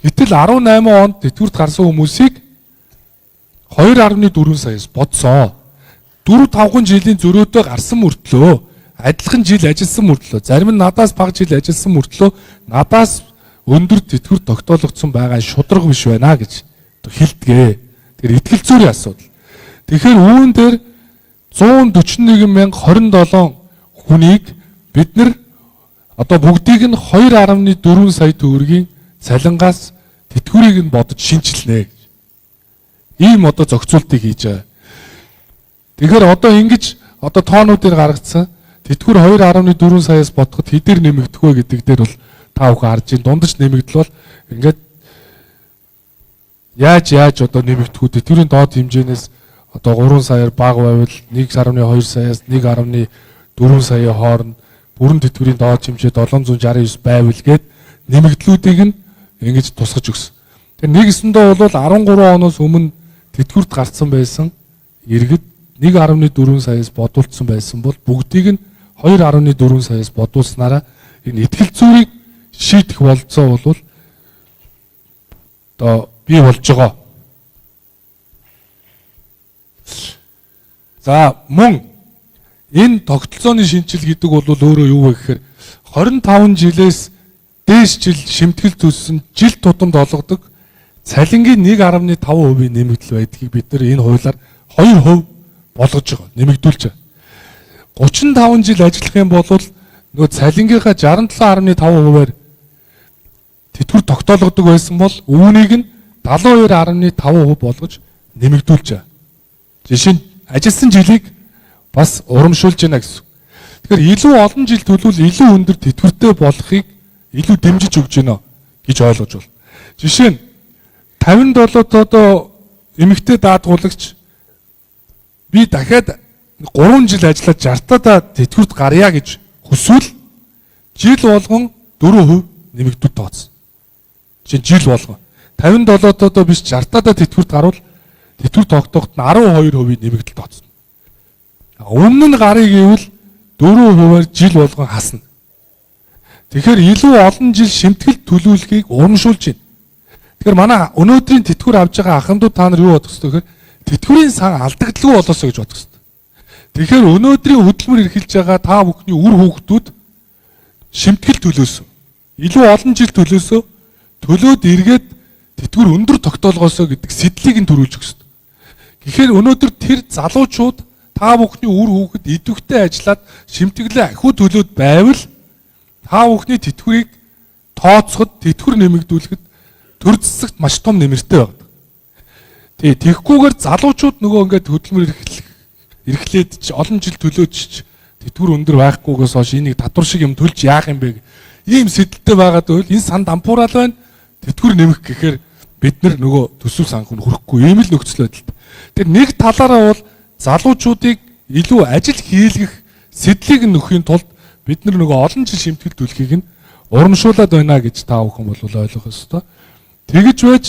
Гэтэл 18 онд тэтгэврт гарсан хүмүүсийг 2.4 саяас бодсоо. 4 5 жилийн зөрөөдөө гарсан мөртлөө адилхан жил ажилласан мөртлөө зарим нь надаас бага жил ажилласан мөртлөө надаас өндөр тэтгэвэр тогтоологдсон байгаа шударга биш байна гэж хэлдэг. Тэр итгэл зүйн асуудал. Тэгэхээр үүн дээр 141 027 хүнийг бид нар одоо бүгдийг нь 2.4 сая төгрөгийн цалингаас тэтгэврийг нь бодож шинчилнэ гэж. Ийм одоо зохицуултыг хийж байгаа. Тэгэхээр одоо ингэж одоо тоонуудыг гаргацсан тэтгэвэр 2.4 саяас бодоход хэдээр нэмэгдэх вэ гэдэг дээр бол та бүхэн харж байна. Дундаж нэмэгдэл бол ингээд яаж одоо нэмэгдэх вэ? Тэтгэврийн доод хэмжээнээс одоо 3 саяар бага байвал 1.2 саяас 1.4 саяын хооронд бүрэн тэтгэврийн доод хэмжээ 769 байвал гээд нэмэгдлүүдийг нь ингэж тусгаж өгсөн. Тэгэхээр нэгсэндээ бол 13 оноос өмнө тэтгэврт гарцсан байсан иргэд 1.4 саяас бодуулсан байсан бол бүгдийг нь 2.4 саяас бодуулснараа энэ итгэл зүйрийг шийдэх болцоо бол одоо бий болж байгаа. За мөн энэ тогтолцооны шинжил гэдэг бол өөрөө юу вэ гэхээр 25 жилээс дээш жил шимтгэл төлсөн жил тутамд олгодог цалингийн 1.5% нэмэгдэл байдгийг бид нар энэ хуулиар 2% болгож байгаа, нэмэгдүүлж байгаа. 35 жил ажиллах юм бол нөгөө цалингийнхаа 67.5%-аар тэтгэвэр тогтоологддог байсан бол үүнийг нь 72.5% болгож нэмэгдүүлж байгаа. Жишээ нь ажилласан жилийг бас урамшуулж байна гэсэн. Тэгэхээр илүү олон жил төлвөл илүү өндөр тэтгэвртэй болохыг илүү дэмжиж өгч байна гэж ойлгож байна. Жишээ нь 57 одоо эмэгтэй даатгуулагч би дахиад 3 жил ажиллаад 60-таа тэтгэврт гарья гэж хүсвэл жил болгон 4% нэмэгдүүд тооцсон. Жишээ нь жил болгон 57-тоо биш 60-таа тэтгэврт гарвал тэтгэвэр тогтооход нь 12% нэмэгдэл тооцсон. Өмнө нь гарыг гэвэл 4%-аар жил болгон хасна. Тэгэхээр илүү олон жил шимтгэл төлөвлөхийг урамшуулж байна. Тэгэхээр манай өнөөдрийн тэтгэвэр авж байгаа ахмадууд та нар юу бодох ёстой гэхээр тэтгэврийн сан алдагдлгүй болоосоо гэж бодох ёстой. Тэгэхээр өнөөдрийн хөдөлмөр эрхэлж байгаа та бүхний үр хүүхдүүд шимтгэл төлөөсөө, илүү олон жил төлөөсөө, төлөөд эргээд тэтгэвэр өндөр тогтоолгоосоо гэдэг сэтлийг нь төрүүлж өгөх ёстой. Тэгэхээр өнөөдөр тэр залуучууд та бүхний үр хүүхэд идэвхтэй ажиллаад шимтгэлээ ахиу төлөөд байвал та бүхний тэтгэврийг тооцоход, тэтгэвэр нэмэгдүүлэхэд төр зэсэгт маш том нэмэртэй байдаг. Тэгээ тэгхгүйгээр залуучууд нөгөө ингээд хөдөлмөр эрхлээд ч олон жил төлөөд ч тэтгэвэр өндөр байхгүйгээс хойш энийг татвар шиг юм төлж яах юм бэ? Ийм сэдэлтэй байгаад байвал энэ сан дампуурал байна. Тэтгэвэр нэмэх гэхээр бид нар нөгөө төсөв санхүү нь хүрэхгүй ийм л нөхцөл байдалд. Тэр нэг талаараа бол залуучуудыг илүү ажил хийлгэх сэдлийг нь нөхөхийн тулд бид нар нөгөө олон жил шимтгэл төлөхийг нь урамшуулад байна гэж та бүхэн бол ойлгох ёстой. Тэгэж байж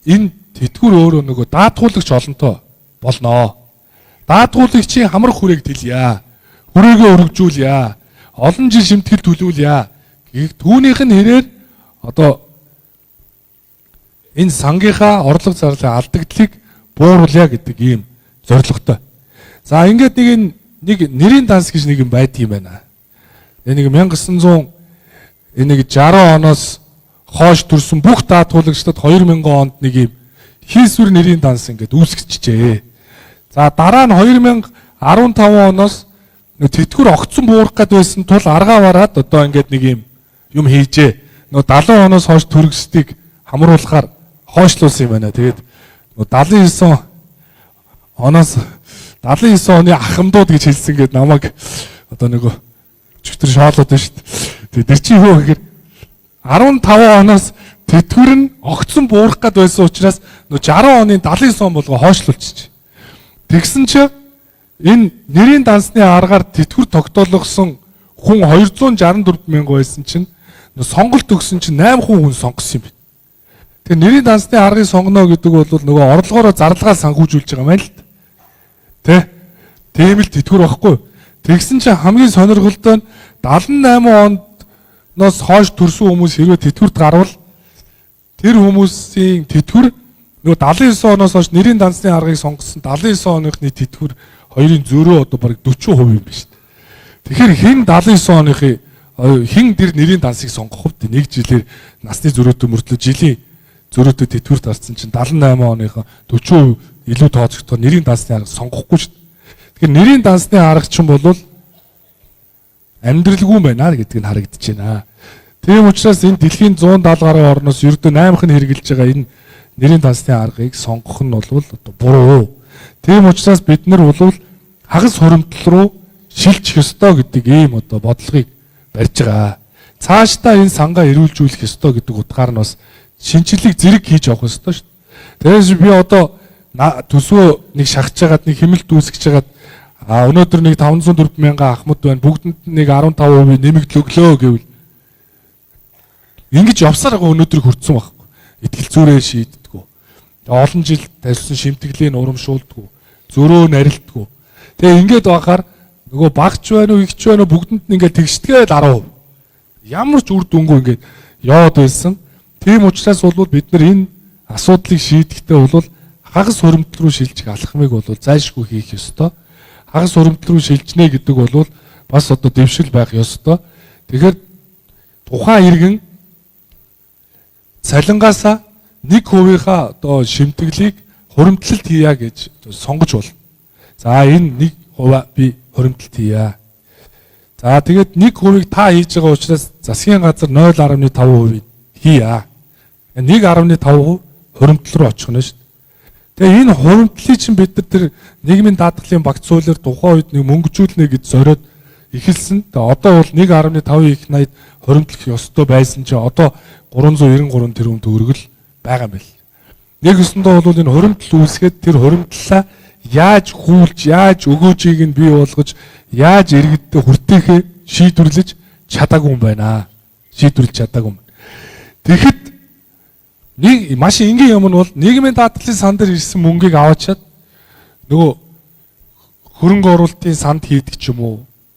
энэ тэтгэвэр өөрөө нөгөө даатгуулагч олонтоо болноо. Даатгуулагчийн хамар хүрээг тэлье. Хүрээгээ өргөжүүлье. Олон жил шимтгэл төлүүлье. Гэх түүнийх нь хэрээр одоо энэ сангийнхаа орлого зарлалын алдагдлыг бууруулъя гэдэг ийм зорилготой. За ингээд нэг нэрийн данс гэж нэг юм байдаг юм байна. Энэ нэг 1900 энэ нэг 60 оноос хойш төрсэн бүх даатгуулагчдад 2000 онд нэг юм хийсвэр нэрийн данс ингээд үүсгэчихжээ. За дараа нь 2015 оноос тэтгэвэр огцон буурах гээд байсан тул аргаа бараад одоо ингээд нэг юм юм хийжээ. Нөгөө 70 оноос хойш төрөсдгийг хамруулахаар хойшлуулсан юм байна. Тэгээд 79 оноос 79 оны ахмадууд гэж хэлсэн гээд намайг одоо нөгөө чөтгөр шоолоод байна шүү дээ. Тэгээд тэр чинь юу гэхээр 15 оноос тэтгэвэр нь огцон буурах гээд байсан учраас нөгөө 60 оны 79 он болго хойшлуулчих. Тэгсэн чинь энэ нэрийн дансны аргаар тэтгэвэр тогтоологсон хүн 264 мянга байсан чинь сонголт өгсөн чинь 8% хүн сонгосон юм байна. Тэгэхээр нэрийн дансны аргыг сонгоно гэдэг бол нөгөө орлогоороо зарлагаа санхүүжүүлж байгаа юм байна л. Тэ? Тийм л тэтгэвэр байхгүй. Тэгсэн чинь хамгийн сонирхолтой нь 78 оноос хойш төрсэн хүмүүс хэрвээ тэтгэврт гарвал тэр хүмүүсийн тэтгэвэр нөгөө 79 оноос хойш нэрийн дансны аргыг сонгосон 79 оныхны тэтгэвэр хоёрын зөрөө одоо бараг 40% юм байна шүү дээ. Тэгэхээр хэн 79 оныхын хэн тэр нэрийн дансыг сонгох вэ? Нэг жилээр насны зөрөөтэй мөртлөө жилийн зөрөөтэй тэтгэврт гарсан чинь 78 оныхоо 40% илүү тооцогдохоор нэрийн дансны арга сонгохгүй шүү дээ. Тэгэхээр нэрийн дансны арга чинь бол амьдралгүй юм байна гэдг нь харагдаж байна. Тийм учраас энэ дэлхийн 170 гаруй орноос ердөө 8-х нь хэрэгжилж байгаа энэ нэрийн дансны аргыг сонгох нь бол одоо буруу. Тийм учраас бид нар бол хагас хуримтлал руу шилжих ёстой гэдэг ийм одоо бодлогыг барьж байгаа. Цаашдаа энэ сангаа эрүүлжүүлэх ёстой гэдэг утгаар нь бас шинэчлэлийг зэрэг хийж явах ёстой шүү дээ. Тэгээс би одоо төсвөө нэг шахаж хагаад нэг хэмнэлт үүсгэж хагаад өнөөдөр нэг 504 мянган ахмад байна. Бүгдэнд нэг 15% нэмэгдэл өглөө гэвэл ингэж явсаар байгаа өнөөдрийг хүртсэн байхгүй. Итгэл зүрээ шийддэггүй. Олон жил тавьсан шимтгэлийг урамшуулдаггүй. Зөрөө нарилдаггүй. Тэгээ ингээд байхаар нөгөө багч байна уу, игч байна уу бүгдэнд нь ингээд тэгшдэгээл 10%. Ямар ч үр дүнгүй ингээд яваад байсан. Тийм учраас бол бид нар энэ асуудлыг шийдэхдээ бол хагас хуримтлал руу шилжих алхмыг бол зайлшгүй хийх ёстой. Хагас хуримтлал руу шилжинэ гэдэг бол бас одоо дэвшил байх ёстой. Тэгэхээр тухайн иргэн цалингаасаа 1%-ийнхаа одоо шимтгэлийг хуримтлалт хийя гэж сонгож болно. За энэ 1% би хуримтлалт хийя. За тэгээд 1%-ийг та хийж байгаа учраас засгийн газар 0.5% хийя. 1.5% хуримтлал руу очих нь шүү дээ. Тэгээ энэ хуримтлалыг чинь бид нар тэр нийгмийн даатгалын багц хуулиар тухайн үед нэг мөнгөжүүлнэ гэж зориод эхэлсэн. Тэгээ одоо бол 1.5 их 80 хуримтлах ёстой байсан чинь одоо 393 тэрбум төгрөг л байгаа юм байна. Нэг өсөндөө бол энэ хуримтлал үүсгээд тэр хуримтлалаа яаж хүүлж, яаж өгөөжийг нь бий болгож, яаж иргэдтэй хүртээхээ шийдвэрлэж чадаагүй юм байна. Шийдвэрлэж чадаагүй юм. Тэгэхэд нэг маш энгийн юм нь бол нийгмийн даатгалын сан дээр ирсэн мөнгийг аваачаад нөгөө хөрөнгө оруулалтын санд хийдэг ч юм уу,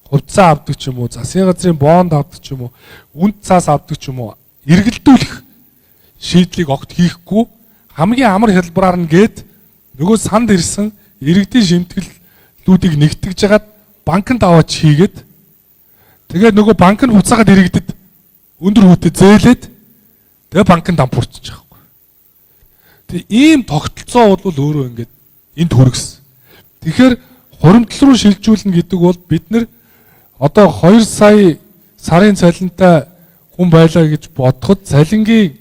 хувьцаа авдаг ч юм уу, засгийн газрын бонд авдаг ч юм уу, үнд цаас авдаг ч юм уу, эргэлдүүлэх шийдлийг огт хийхгүй хамгийн амар хялбараар нь гээд нөгөө санд ирсэн иргэдийн шимтгэлүүдийг нэгтгэж жагаад банкнд аваач хийгээд тэгээд нөгөө банк нь буцаагаад иргэдэд өндөр хүүтэй зээлээд тэгээ банкнд дампуурчих байхгүй. Тэгээ ийм тогтолцоо бол өөрөө ингээд энд хүргэсэн. Тэгэхээр хуримтлал руу шилжүүлнэ гэдэг бол бид нар одоо 2 сая сарын цалинтай хүн байлаа гэж бодоход цалингийн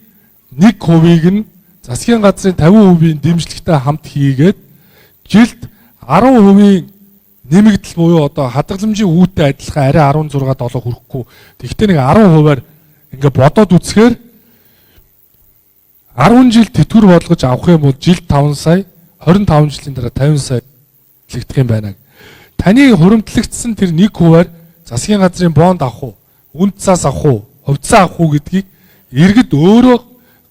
1%-ийг нь засгийн газрын 50%-ийн дэмжлэгтэй хамт хийгээд жилд 10%-ийн нэмэгдэл буюу одоо хадгаламжийн үүтэй адилхан арай 16 7 хүрэхгүй. Тэгэхдээ нэг 10%-аар Ингээ бодоод үзэхээр 10 жил тэтгэвэр болгож авах юм бол жилд 5 сая, 25 жилийн дараа 50 сая төлөгдөх юм байна. Таны хуримтлагдсан тэр 1%-аар засгийн газрын бонд авах уу, үнд цаас авах уу, хувьцаа авах уу гэдгийг иргэд өөрөө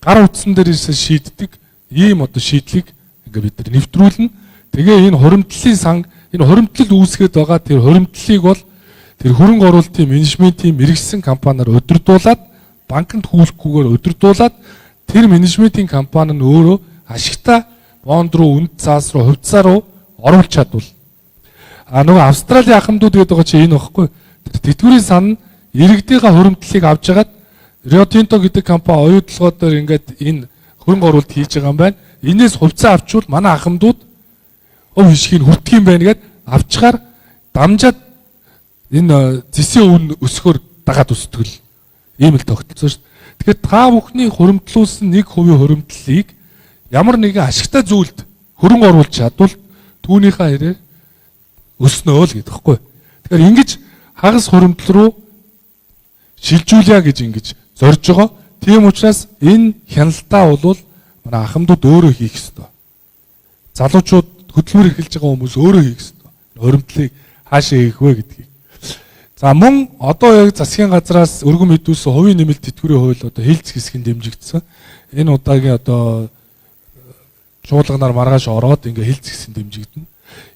гар утсан дээрээс шийддэг ийм одоо шийдлийг ингээ бид нар нэвтрүүлнэ. Тэгээ энэ хуримтлалын сан, энэ хуримтлал үүсгээд байгаа тэр хуримтлалыг бол тэр хөрөнгө оруулалтын менежментийн мэргэшсэн компаниар удирдуулаад, банкнд хүлэхгүйгээр удирдуулаад, тэр менежментийн компани нь өөрөө ашигтай бонд руу, үнд цаас руу, хувьцаа руу оруулж чадвал, а нөгөө Австралийн ахмадууд гэдэг байгаа чи энэ багхгүй. Тэр тэтгэврийн сан нь иргэдийнхаа хуримтлалыг авч хагаад Рио Тинто гэдэг компани оюутлогоо дээр ингээд энэ хөрөнгө оруулалт хийж байгаа юм байна. Энээс хувьцаа авчвал манай ахмадууд өв хишгийг хүртэх юм байна гэд авчгаар дамжаад энэ зэсийн үн өсгөр дагаад өсдөг л ийм л тогтолцоо шүү дээ. Тэгэхээр та бүхний хуримтлуулсан 1% хуримтлалыг ямар нэгэн ашигтай зүйлд хөрөнгө оруулж чадвал түүнийхээ хэрээр өснөө л гэдэг хэвгүй. Тэгэхээр ингэж хагас хуримтлал руу шилжүүлье гэж ингэж зорж байгаа. Тийм учраас энэ хяналтаа бол манай ахмадууд өөрөө хийх ёстой. Залуучууд, хөдөлмөр эхэлж байгаа хүмүүс өөрөө хийх ёстой. Хуримтлалыг хаашаа хийх вэ гэдгийг. За, мөн одоо яг засгийн газраас өргөн мэдүүлсэн хувийн нэмэлт тэтгэврийн хууль одоо хэлц хэсэг нь дэмжигдсэн. Энэ удаагийн одоо чуулганаар маргааш ороод ингээ хэлц хэсэг нь дэмжигдэнэ.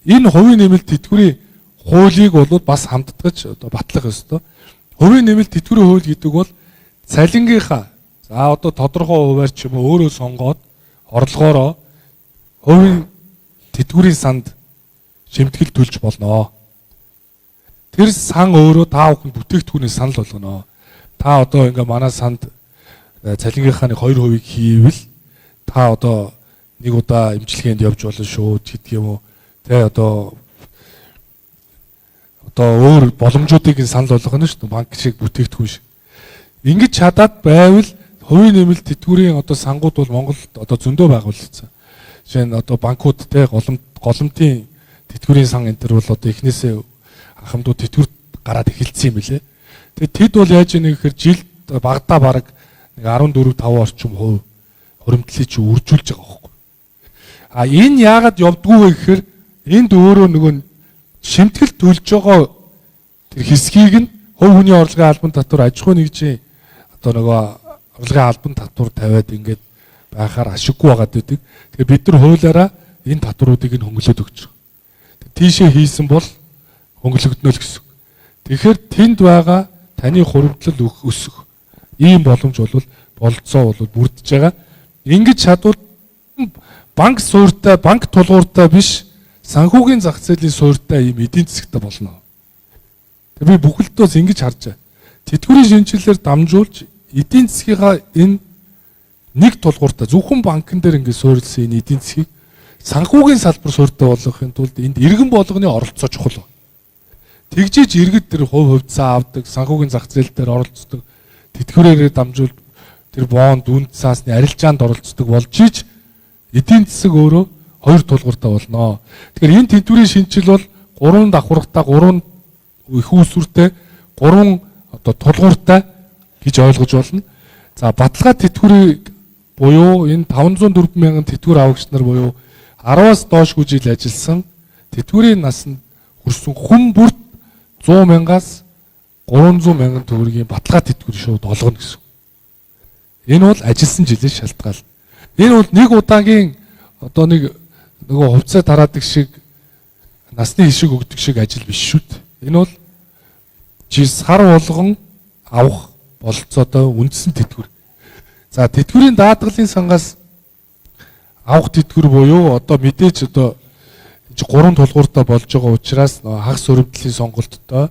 Энэ хувийн нэмэлт тэтгэврийн хуулийг бол бас хамтдагч одоо батлах ёстой. Хувийн нэмэлт тэтгэврийн хууль гэдэг бол цалингийнхаа за одоо тодорхой хувиар ч юм уу өөрөө сонгоод орлогоороо хувийн тэтгэврийн санд шимтгэл төлж болно. Тэр сан өөрөө та бүхэн бүтээгдэхүүний санал болгоно. Та одоо ингээ манай санд цалингийнхаа нэг 2%-ийг хийвэл та одоо нэг удаа эмчилгээнд явж болно шүү гэдэг юм уу. Тэ одоо өөр боломжуудыг нь санал болгоно шүү дээ. Банк шиг бүтээгдэхүүн шиг. Ингэж чадаад байвал хувийн нэмэлт тэтгэврийн одоо сангууд бол Монголд одоо зөндөө байгуулагдсан. Жишээ нь одоо банкуд те голомтын тэтгэврийн сан энэ төр бол одоо эхнээсээ ахмадууд тэтгэвэр гараад эхэлсэн юм билэ. Тэгээд тэд бол яаж ийнэ гэхээр жилд багадаа бараг нэг 14 5 орчим хувь хуримтлалыг чи үржүүлж байгаа байхгүй. А энэ яагаад явдггүй вэ гэхээр энд өөрөө нөгөө шимтгэл төлж байгаа тэр хэсгийг нь хувь хүний орлогын албан татвар, аж ахуйн нэгжийн одоо нөгөө орлогын албан татвар тавиад ингээд байхаар ашиггүй байгаад байдаг. Тэгэхээр бид нар хуулиараа энэ татваруудыг нь хөнгөлөөд өгч байгаа. Тийшээ хийсэн бол хөнгөлөгдөнө л гэсэн. Тэгэхээр тэнд байгаа таны хуримтлал өсөх ийм боломж бол бололцоо бол бүрдэж байгаа. Ингэж чадвал банк суурьтай, банк тулгууртай биш, санхүүгийн зах зээлийн суурьтай ийм эдийн засагтай болно. Тэгээ би бүхэлдээ ингэж харж байгаа. Тэтгэврийн шинэчлэлээр дамжуулж эдийн засгийнхаа энэ нэг тулгууртай, зөвхөн банкн дээр ингэ суурилсан энэ эдийн засгийг санхүүгийн салбар суурьтай болгохын тулд энд иргэн болгоны оролцоо чухал. Тэгжиж иргэд тэр хувь хувьцаа авдаг, санхүүгийн зах зээл дээр оролцдог, тэтгэврээрээ дамжуул тэр бонд, үнд цаасны арилжаанд оролцдог болж иж эдийн засаг өөрөө хоёр тулгууртай болно. Тэгэхээр энэ тэтгэврийн шинэчлэл бол гурван давхаргатай, гурван их үүсвэртэй, гурван одоо тулгууртай гэж ойлгож болно. За, баталгаа тэтгэврийг буюу энэ 504 мянган тэтгэвэр авагч нар буюу 10-аас доошгүй жил ажилласан тэтгэврийн насанд хүрсэн хүн бүрт 100 мянгаас 300 мянган төгрөгийн баталгаа тэтгэврийг шууд олгоно гэсэн. Энэ бол ажилласан жилээс шалтгаална. Энэ бол нэг удаагийн одоо нэг нөгөө хувьцаа тараадаг шиг, насны хишиг өгдөг шиг ажил биш шүү дээ. Энэ бол жил сар болгон авах бололцоотой үндсэн тэтгэвэр. За, тэтгэврийн даатгалын сангаас авах тэтгэвэр буюу одоо мэдээж одоо гурван тулгууртай болж байгаа учраас хагас өрөвдлийн сонголттой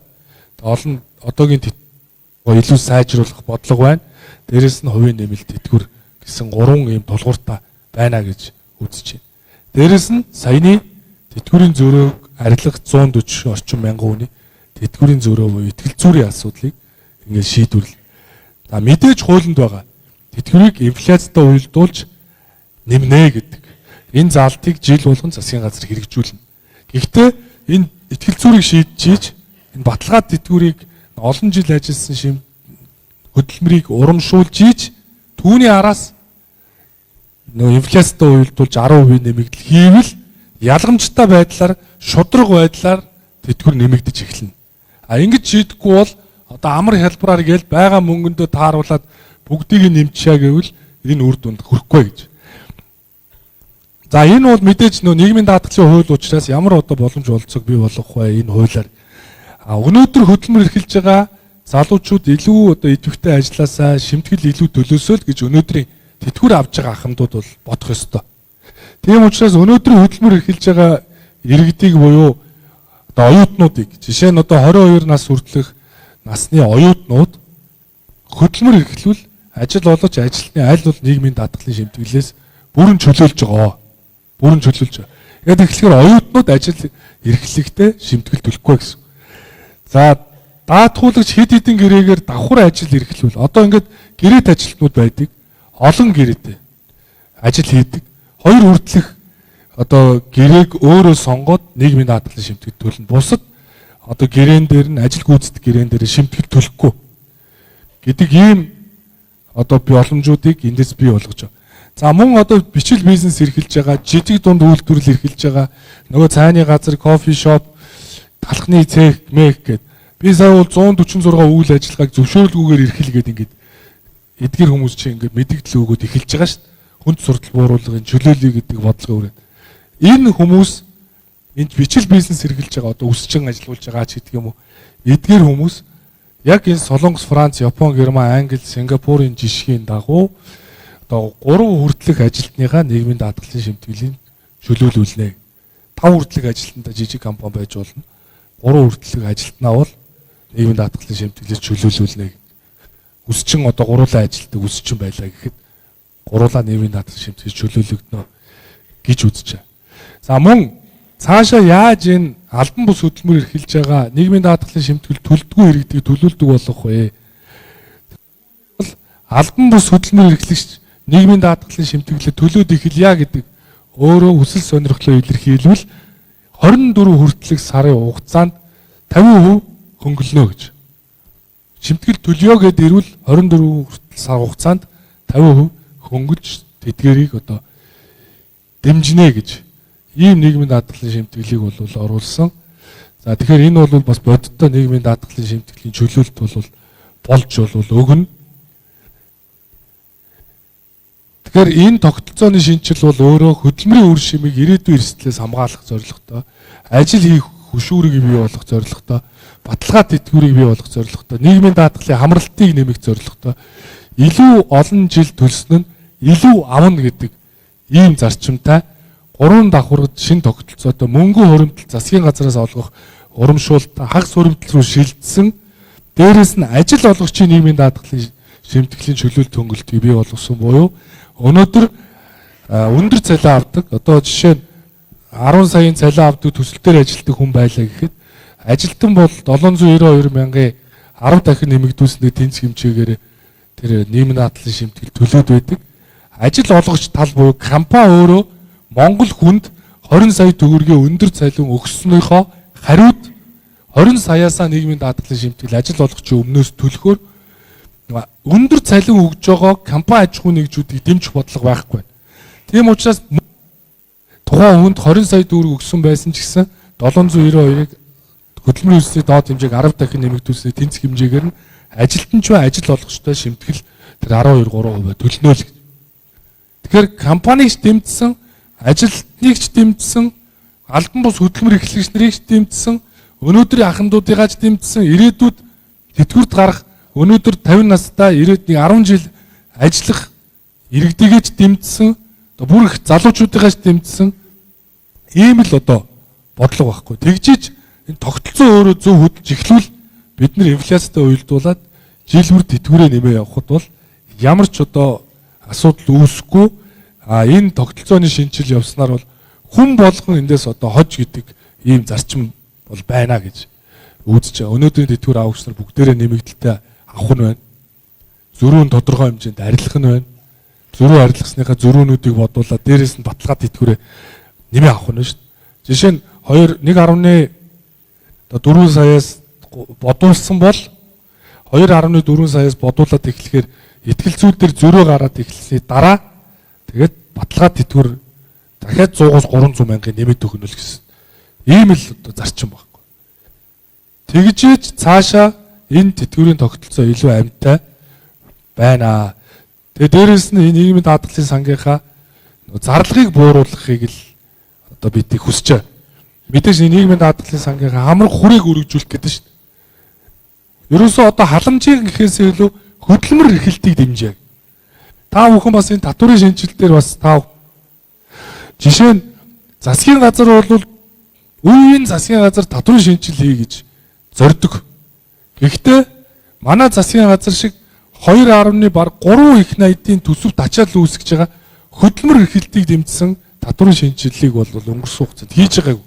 олон одоогийн илүү сайжруулах бодлого байна. Дээрээс нь хувийн нэмэлт тэтгэвэр гэсэн гурван ийм тулгууртай байна гэж үзэж байна. Дээрээс нь саяны тэтгэврийн зөрөөг арилгах 140 орчим мянган хүний тэтгэврийн зөрөө буюу итгэл зүйн асуудлыг ингээд шийдвэрлэнэ. За, мэдээж хуулинд байгаа тэтгэврийг инфляцтай уялдуулж нэмнэ гэдэг. Энэ заалтыг жил болгон засгийн газар хэрэгжүүлнэ. Гэхдээ энэ итгэл зүйрийг шийдэж энэ баталгаа тэтгэврийг олон жил ажилласан шим хөдөлмөрийг урамшуулж ийж түүний араас нөө инфляцтай уялдуулж 10% нэмэгдэл хийвэл ялгамжтай байдлаар шударга байдлаар тэтгэвэр нэмэгдэж эхэлнэ. А ингэж шийдэхгүй бол одоо амар хялбараар гээл байгаа мөнгөндөө тааруулаад бүгдийг нэмчихье гэвэл энэ үр дүнд хүрэхгүй гэж. За энэ бол мэдээж нөө нийгмийн даатгалын хууль учраас ямар одоо боломж болцоог бий болгох вэ энэ хуулиар. А өнөөдөр хөдөлмөр эрхэлж байгаа залуучууд илүү одоо идэвхтэй ажилласаа шимтгэл илүү төлөөсөө л гэж өнөөдрийн тэтгэвэр авч байгаа ахмадууд бол бодох ёстой. Тийм учраас өнөөдрийн хөдөлмөр эрхэлж байгаа иргэдийг буюу одоо оюутнуудыг жишээ нь одоо 22 нас хүртэлх насны оюутнууд хөдөлмөр эрхлүүл ажил олож ажилтны аль бол нийгмийн даатгалын шимтгэлээс бүрэн чөлөөлж байгаа. Бүрэн чөлөөлж байгаа. Яг тэгэхээр оюутнууд ажил эрхлэхдээ шимтгэл төлөхгүй гэсэн. За даатгуулагч хэд хэдэн гэрээгээр давхар ажил эрхлүүл. Одоо ингээд гэрээт ажилтнууд байдаг. Олон гэрээтэй ажил хийдэг. Хоёр хүртэлх одоо гэрээг өөрөө сонгоод нийгмийн даатгалын шимтгэл төлнө. Бусад одоо гэрээн дээр нь ажил гүйцэтгэх гэрээн дээр шимтгэл төлөхгүй гэдэг ийм одоо боломжуудыг эндээс бий болгож байгаа. За мөн одоо бичил бизнес эрхэлж байгаа, жижиг дунд үйлдвэрлэл эрхэлж байгаа, нөгөө цайны газар, кофе шоп, талхны цех, мэх гээд би сая бол 146 үйл ажиллагааг зөвшөөрлгүйгээр эрхэл гээд ингээд эдгэр хүмүүс чинь ингээд мэдэгдэл өгөөд эхэлж байгаа шүү дээ. Хүнд суртал бууруулгын чөлөөлөе гэдэг бодлогын үрээд. Энэ хүмүүс энд бичил бизнес эрхэлж байгаа, одоо өсчин ажиллуулж байгаа ч гэдэг юм уу. Эдгэр хүмүүс яг энэ Солонгос, Франц, Япон, Герман, Англи, Сингапурын жишгийн дагуу одоо 3 хүртэлх ажилтныхаа нийгмийн даатгалын шимтгэлийн чөлөөлүүлнэ. 5 хүртэлх ажилтнаа жижиг компани байж болно. 3 хүртэлх ажилтнаа бол нийгмийн даатгалын шимтгэлээс чөлөөлүүлнэ. Өсчин одоо гуруулаа ажилтдаг өсчин байлаа гэхэд гуруулаа нийгмийн даатгалын шимтгэлээс чөлөөлөгдөнө гэж үзэж байгаа. За мөн цаашаа яаж энэ албан бус хөдөлмөр эрхэлж байгаа нийгмийн даатгалын шимтгэл төлдгөө иргэдийг төлөөлдөг болох вэ? Албан бус хөдөлмөр эрхлэгч нийгмийн даатгалын шимтгэлээ төлөөд эхэлье гэдэг өөрөө хүсэл сонирхлоо илэрхийлвэл 24 хүртэлх сарын хугацаанд 50% хөнгөлнө гэж. Шимтгэл төлөё гэд ирвэл 24 хүртэл сар хугацаанд 50% хөнгөлж тэдгэрийг одоо дэмжинэ гэж ийм нийгмийн даатгалын шимтгэлийг бол оруулсан. За тэгэхээр энэ бол бас бодиттой нийгмийн даатгалын шимтгэлийн чөлөөлт бол болж бол өгнө. Тэгэхээр энэ тогтолцооны шинжил бол өөрөө хөдөлмөрийн үр шимийг ирээдүйн эрсдлээс хамгаалах зорилготой, ажил хийх хөшүүрийг бий болгох зорилготой, баталгаа тэтгэврийг бий болгох зорилготой, нийгмийн даатгалын хамралтыг нэмэх зорилготой, илүү олон жил төлсөн нь илүү авна гэдэг ийм зарчимтай гурван давхаргад шин тогтолцоотой мөнгөн хуримтлал засгийн газраас олгох урамшуулт хагас хуримтлал руу шилжсэн, дээрэс нь ажил олгогчийн нийгмийн даатгалын шимтгэлийн чөлөөлт хөнгөлтийг бий болгосон буюу өнөөдөр өндөр цалин авдаг, одоо жишээ нь 10 саяын цалин авдаг төсөл дээр ажилладаг хүн байлаа гэхэд ажилтан бол 792 мянган 10 дахин нэмэгдүүлснээр тэнцэх хэмжээгээр тэр нийгмийн даатгалын шимтгэл төлөөд байдаг. Ажил олгогч тал буюу компани өөрөө Монгол хүнд 20 сая төгрөгийн өндөр цалин өгснөөхөө хариуд 20 саяасаа нийгмийн даатгалын шимтгэл ажил олгогчийн өмнөөс төлөхөөр өндөр цалин өгж байгаа компани аж ахуйн нэгжүүдийг дэмжих бодлого байхгүй. Тийм учраас тухайн хүнд 20 сая төгрөг өгсөн байсан ч гэсэн 792-ыг хөдөлмөрийн хөлсний доод хэмжээг 10 дахин нэмэгдүүлсний тэнцэх хэмжээгээр нь ажилтан ч бай ажил олгогчтой шимтгэл тэр 12.3% төлнө л гэж. Тэгэхээр компанийг ч дэмжсэн, ажилтныг ч дэмжсэн, албан бус хөдөлмөр эрхлэгч нарыг ч дэмжсэн, өнөөдрийн ахмадуудыгаа ч дэмжсэн, ирээдүйд тэтгэврт гарах өнөөдөр 50 настай ирээд нэг 10 жил ажиллах иргэдийгээ ч дэмжсэн, бүр их залуучуудыгаа ч дэмжсэн ийм л одоо бодлого байхгүй. Тэгжиж энэ тогтолцоо өөрөө зөв хөдөлж эхлүүл бид нар инфляцтай уялдуулаад жил бүр тэтгэврээ нэмээ явхад бол ямар ч одоо асуудал үүсэхгүй. А энэ тогтолцооны шинжил явснаар бол хүн болгон эндээс одоо хож гэдэг ийм зарчим бол байна гэж үзэж байгаа. Өнөөдрийн тэтгэвэр авагч нар бүгдээрээ нэмэгдэлтэй авах нь байна. Зөрүүн тодорхой хэмжээнд арилгах нь байна. Зөрүү арилгасныхаа зөрүүнүүдийг бодуулаад дээрээс нь баталгаа тэтгэврээ нэмээ авах нь шүү дээ. Жишээ нь 2 1.4 саяас бодуулсан бол 2.4 саяас бодуулаад эхлэхээр итгэл зүйн дээр зөрөө гараад эхэлсний дараа тэгээд баталгаа тэтгэвэр дахиад 100-аас 300 мянган нэмэт өгнө л гэсэн. Ийм л одоо зарчим байхгүй. Тэгжээж цаашаа энэ тэтгэврийн тогтолцоо илүү амтай байна. Тэгээ дээрэс нь энэ нийгмийн даатгалын сангийнхаа зарлагыг бууруулахыг л одоо бид хүсэж байна. Мэдээж нийгмийн даатгалын сангийнхаа амар хүрээг өргөжүүлэх гэдэг шүү дээ. Ерөөсөө одоо халамжийн гэхээс илүү хөдөлмөр эрхэлтийг дэмжээ. Та бүхэн бас энэ татварын шинжилэл дээр бас та жишээ нь засгийн газар бол үеийн засгийн газар татварын шинжил хий гэж зорддог. Гэхдээ манай засгийн газар шиг 2.1 баг 3 их найдын төсөвт ачаал үүсгэж байгаа хөдөлмөр эрхэлтийг дэмжсэн татварын шинжиллийг бол өнгөрсөн хугацаанд хийж байгаагүй.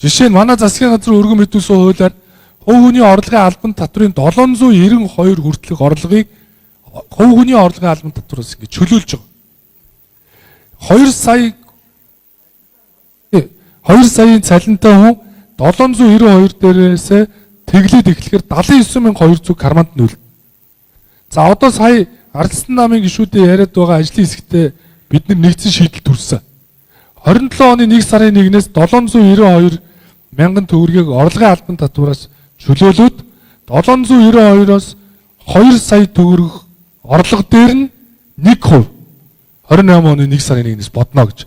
Жишээ нь манай засгийн газар өргөн мэдүүлсэн хуулиар хувь хүний орлогын албан татврын 792 хүртэлх орлогыг хувь хүний орлогын албан татвараас ингэ чөлөөлж байгаа. 2 саяын цалинтай хүн 792 дээрээсээ тэглээд эхлэхээр 79200 карманд нүүлд. За одоо сая Ардсан намын гишүүдийн яриад байгаа ажлын хэсэгтээ бид нар нэгдсэн шийдэл төрсөн. 27 оны 1 сарын 1-ээс 792 мянган төгрөгийг орлогын албан татвараас чөлөөлөөд 792-оос 2 сая төгрөг орлого дээр нь 1% 28 оны 1 сарын 1-ээс бодно гэж.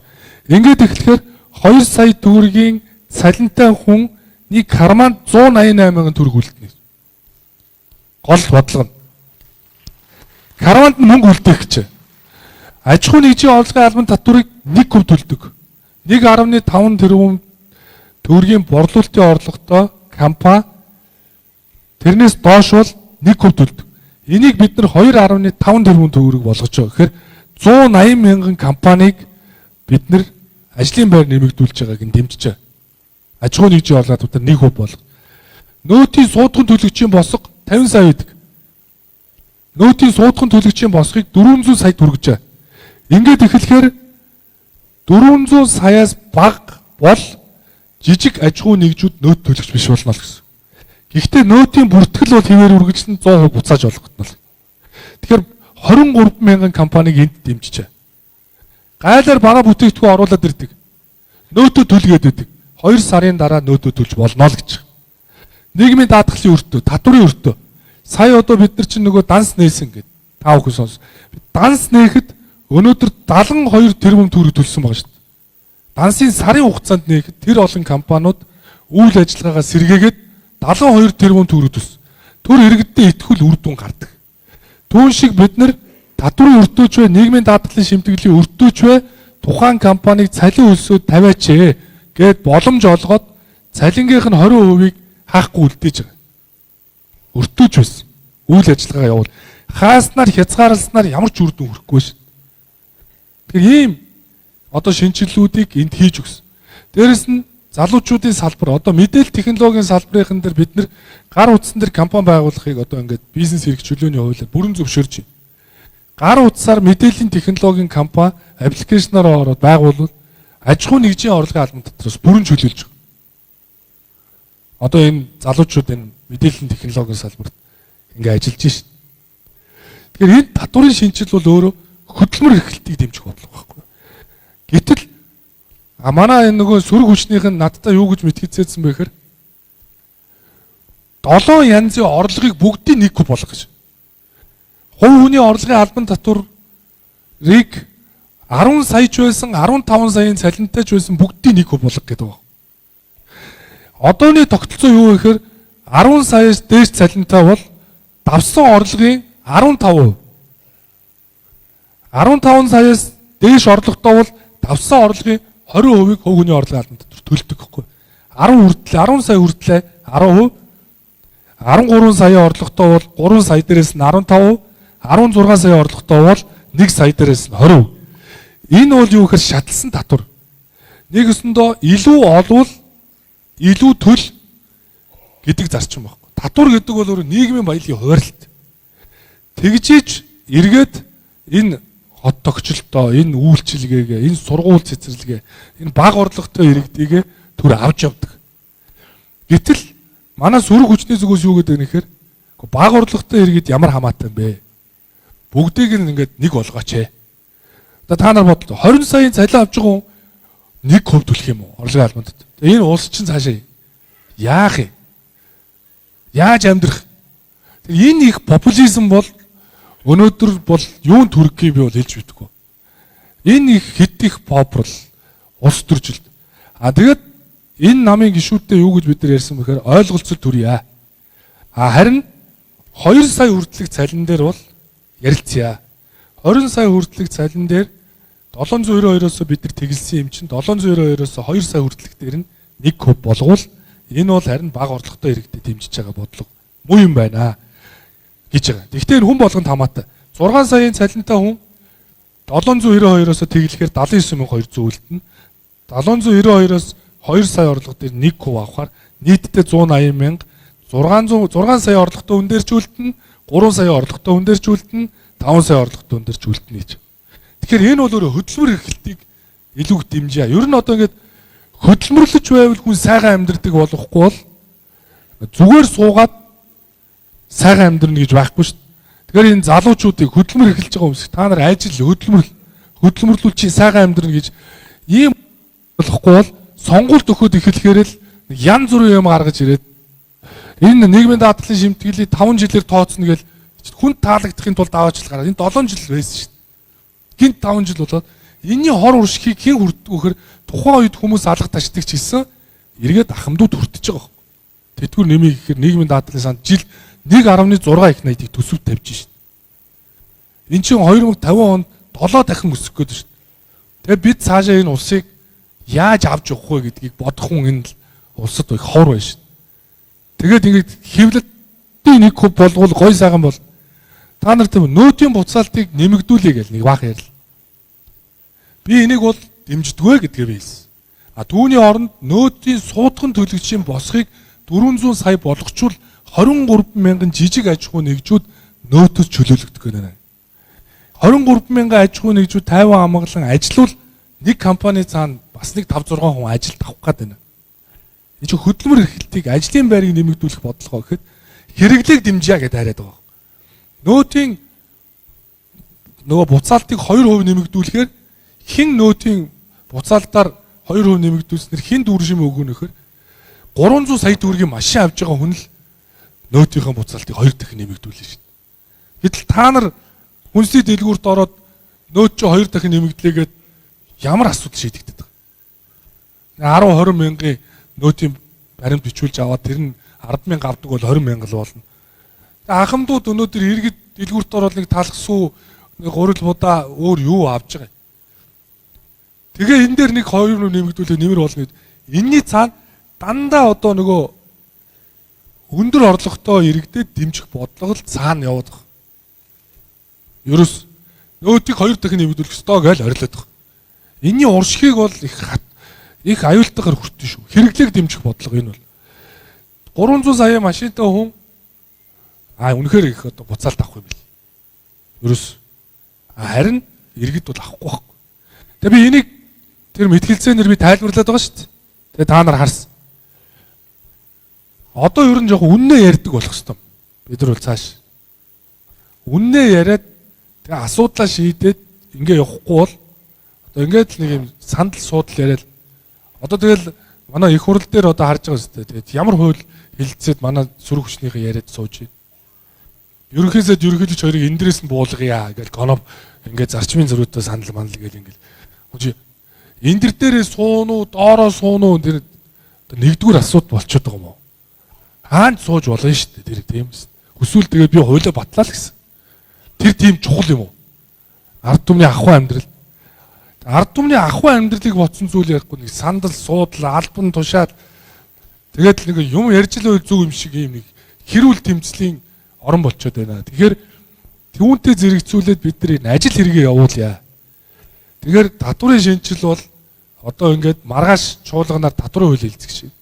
Ингээд эхлэхээр 2 сая төгрөгийн цалинтай хүн нэг карманд 188 мянган төгрөг үлдэнэ. Гол бодлого нь. Карманд нь мөнгө үлдээх гэж. Аж ахуйн нэгжийн орлогын албан татварыг 1% төлдөг. 1.5 тэрбум төгрөгийн борлуулалтын орлоготой компани тэрнээс доош бол 1% төлдөг. Энийг бид нар 2.5 тэрбум төгрөг болгож байгаа. Тэгэхээр 180 мянган компанийг бид нар ажлын байр нэмэгдүүлж байгааг нь дэмжиж байгаа. Аж ахуйн нэгжийн орлогын татвар 1% болго. Нөөтийн суудхан төлөгчийн босго 50 сая байдаг. Нөөтийн суудхан төлөгчийн босгыг 400 сая хүргэж байгаа. Ингээд эхлэхээр 400 саяас бага бол жижиг аж ахуйн нэгжүүд нөөт төлөгч биш болно л гэсэн. Гэхдээ нөөтийн бүртгэл бол хэвээр үргэлжлэн 100% буцааж олгох нь. Тэгэхээр 23 мянган компаниг энд дэмжиж байгаа. Гайлаар бараа бүтээгдэхүүн оруулаад ирдэг. Нөөтөө төлгээд байдаг. 2 сарын дараа нөөтөө төлж болно л гэж. Нийгмийн даатгалын өртөө, татварын өртөө. Сая одоо бид нар чинь нөгөө данс нээсэн гэд. Та бүхэн сонс. Данс нээхэд өнөөдөр 72 тэрбум төгрөг төлсөн байгаа шүү дээ. Дансын сарын хугацаанд нээхэд тэр олон компаниуд үйл ажиллагаагаа сэргээгээд 72 тэрбум төгрөг төлсөн. Төр иргэдтэй итгүүл үр дүн гардаг. Түүн шиг бид нар татварын өртөөч вэ, нийгмийн даатгалын шимтгэлийн өртөөч вэ, тухайн компаниг цалин хөлсөө тавиач гээд боломж олгоод цалингийнх нь 20%-ийг хаахгүй үлдээж байгаа. Өртөөч байсан. Үйл ажиллагаа явуул. Хааснаар хязгаарласнаар ямар ч үр дүн хүрэхгүй шин. Тэгэхээр ийм одоо шинэчлэлүүдийг энд хийж өгсөн. Дээрэс нь залуучуудын салбар одоо мэдээлэл технологийн салбарын дээр бид нэр гар утсан дээр компани байгуулахыг одоо ингээд бизнес эрх чөлөөний хуулиар бүрэн зөвшөөрж байна. Гар утсаар мэдээллийн технологийн компани аппликейшнаар ороод байгуулвал аж ахуйн нэгжийн орлогын албан татвараас бүрэн чөлөөлж байгаа. Одоо энэ залуучууд энэ мэдээллийн технологийн салбарт ингээ ажиллаж шин. Тэгэхээр энэ татварын шинжил бол өөрөө хөдөлмөр эрхлэлтийг дэмжих бодлого байхгүй. Гэтэл манай энэ нөгөө сөрөг хүчнийх нь надтай юу гэж мэтгэцээдсэн бэ гэхээр 7 янзын орлогыг бүгдийг нэг болгох гэж. Хувь хүний орлогын албан татварыг 10 сая ч байсан 15 саяын цалинтай ч байсан бүгдийг нэг болгох гэдэг байна. Одооны тогтолцоо юу вэ гэхээр 10 саяас дээш цалинтай бол давсан орлогын 15%. 15 саяас дээш орлоготой бол давсан орлогын 20%-ийг хувь хүний орлогын албан татвар төлдөг гэхгүй. 10 хүртэл 10 сая хүртлээ 10%, 13 саяын орлоготой бол 3 сая дээрээс нь 15%, 16 сая орлоготой бол 1 сая дээрээс нь 20%. Энэ бол юу гэхээр шатлсан татвар. Нэг өсөндөө илүү олвол илүү төл гэдэг зарчим байхгүй. Татвар гэдэг бол өөрөө нийгмийн баялагын хуваарлт. Тэгжиж эргээд энэ хот тогтчлолтоо, энэ үйлчилгээгээ, энэ сургууль цэцэрлэгээ, энэ бага орлоготой иргэдийгээ төр авч явдаг. Гэтэл манай сөрөг хүчний зүгээс юу гэдэг нэхэр Бага орлоготой иргэд ямар хамаатай юм бэ? Бүгдийг нь ингээд нэг болгооч ээ. Одоо та нар бодлоо 20 саяын цалин авч байгаа хүн 1% төлөх юм уу? Орлогын албанд. Энэ улс чинь цаашаа яах юм? Яаж амьдрах? Энэ их популизм бол өнөөдөр бол юун төрхийг би бол хэлж мэдэхгүй. Энэ их хит их попрал улс төржилт. А тэгээд энэ намын гишүүдтэй юу гэж бид нар ярьсан бэхээр ойлголцол төрье. А харин 2 сая хүртэлх цалин дээр бол ярилцъя. 20 сая хүртэлх цалин дээр 792-оос бид нар тэгэлсэн юм чинь 792-оос 2 сая хүртэлх дээр нь 1% болговол энэ бол харин бага орлоготой иргэдэд дэмжиж байгаа бодлого муу юм байна гэж байгаа. Гэхдээ энэ хүн болгонд хамаатай. 6 саяын цалинтай хүн 792-оос тэглэхээр 79,200 үлдэнэ. 792-оос 2 сая орлого дээр 1% авахаар нийтдээ 180 мянга 600 6 сая орлоготой хүн дээр ч үлдэнэ, 3 сая орлоготой хүн дээр ч үлдэнэ, 5 сая орлоготой хүн дээр ч үлдэнэ гэж. Тэгэхээр энэ бол өөрөө хөдөлмөр эрхлэлтийг илүү их дэмжээ. Ер нь одоо ингээд хөдөлмөрлөж байвал хүн сайхан амьдрдаг болохгүй бол зүгээр суугаад сайхан амьдрна гэж байхгүй шүү дээ. Тэгэхээр энэ залуучуудыг хөдөлмөр эрхэлж байгаа хүмүүс та нар ажил хөдөлмөрлүүл чи сайхан амьдрна гэж ийм болохгүй бол сонгуульд өгөхөд эхлэхээр л янз бүрийн юм гаргаж ирээд энэ нийгмийн даатгалын шимтгэлийг 5 жилээр тооцно гэж хүнд таалагдахын тулд аваачлал гараад энэ 7 жил байсан шүү дээ. Гинт 5 жил болоод энэний хор уршигыг хэн хүрддэг вэхэр тухайн үед хүмүүс алга ташдаг ч гэсэн эргээд ахмадууд хүртэж байгаа байхгүй. Тэдгүр нэмийг гэхээр нийгмийн даатгалын санд жил 1.6 их найдыг төсөв тавьж шин. Эн чинь 2050 онд 7 дахин өсөх гээд шин. Тэгээ бид цаашаа энэ улсыг яаж авч явах вэ гэдгийг бодох хүн энэ улсад их хор байна шин. Тэгээд ингээд хэвлэлтийн нэг хөв болвол гой сайхан бол та нар тийм нөөтийн буцаалтыг нэмэгдүүлэе гэж нэг баах ярьл. Би энийг бол дэмждэгвэ гэдгээ би хэлсэн. А түүний оронд нөөтийн суудхан төлөгчийн босхийг 400 сая болгочвол 23 мянган жижиг аж ахуй нэгжүүд нөөтөс чөлөөлөгдөх гэнэ. 23 мянган аж ахуй нэгжүүд 50 амгалан ажилвал нэг компани цаана бас нэг 5 6 хүн ажилд авах гээд байна. Энэ чинь хөдөлмөр эрхлэлтийг ажлын байрыг нэмэгдүүлэх бодлого гэхэд хэрэглээг дэмжье гэдээ хараад байгаа. Нөөтийн нөгөө буцаалтыг 2% нэмэгдүүлэхээр хэн нөөтийн буцаалтаар 2% нэмэгдүүлснээр хэн дүршим өгнө гэхээр 300 сая төгрөгийн машин авж байгаа хүн л нөөтийнхөө буцаалтыг 2 дахин нэмэгдүүлнэ шүү дээ. Гэтэл та нар хүнсний дэлгүүрт ороод нөөт чи 2 дахин нэмэгдлээгээд ямар асуудал шийдэгдэт байгаа. 10 20 мянган нөөтийн баримт бичүүлж аваад тэр нь 10 мянга авдаг бол 20 мянга л болно. Тэгээ ахмадууд өнөөдөр иргэд дэлгүүрт ороод нэг талах сүү, нэг гурил будаа өөр юу авч байгаа юм. Тэгээ энэ дээр нэг 2 нэмэгдүүлээ нэмэр болно гэд. Энийний цаана дандаа одоо нөгөө өндөр орлоготой иргэдэд дэмжих бодлого л цаана яваад байгаа. Ерөөс нөөтийг 2 дахин нэмэгдүүлэх ёстой гэж орилоод байгаа. Энийний уршигыг бол их аюултайгаар хүртэн шүү. Хэрэглээг дэмжих бодлого энэ бол. 300 сая машинтай хүн үнэхээр их одоо буцаалт авах юм бэл. Ерөөс харин иргэд бол авахгүй байхгүй. Тэгээ би энийг тэр мэтгэлцээнээр би тайлбарлаад байгаа шүү дээ. Тэгээ та нар харсан. Одоо ер нь жоохон үннээ ярьдаг болох хэвээр. Бид нар бол цааш. Үннээ яриад тэгээ асуудлаа шийдээд ингээ явахгүй бол одоо ингээд л нэг юм сандал суудал яриад одоо тэгэл манай их хурал дээр одоо харж байгаа үстэй. Тэгээд ямар хууль хэлэлцээд манай сөрөг хүчнийхээ яриад сууж байна. Ерөнхийдөө ерөнхийлөгч хоёрыг энэ дээрээс нь буулгая гэж гоноп ингээд зарчмын зөрүүтэй санал манал гэл ингээл. Энэ дэр дээрээ суунуу, доороо суунуу тэр нэгдүгээр асуудал болчиход байгаа юм уу? Хаанд сууж болно шүү дээ тэр тийм эс. Хүсвэл тэгээд би хуулиа батлаа л гэсэн. Тэр тийм чухал юм уу? Ард түмний ахуй амьдрал. Ард түмний ахуй амьдралыг бодсон зүйл ярихгүй нэг сандал суудал албан тушаал тэгээд л нэг юм ярьж л байл зүг юм шиг юм нэг хэрүүл тэмцлийн орон болчиход байна. Тэгэхээр түүнтэй зэрэгцүүлээд бид нар энэ ажил хэрэгээ явуулъя. Тэгэхээр татварын шинжил бол одоо ингээд маргааш чуулганаар татварын хууль хэлцэх шиг.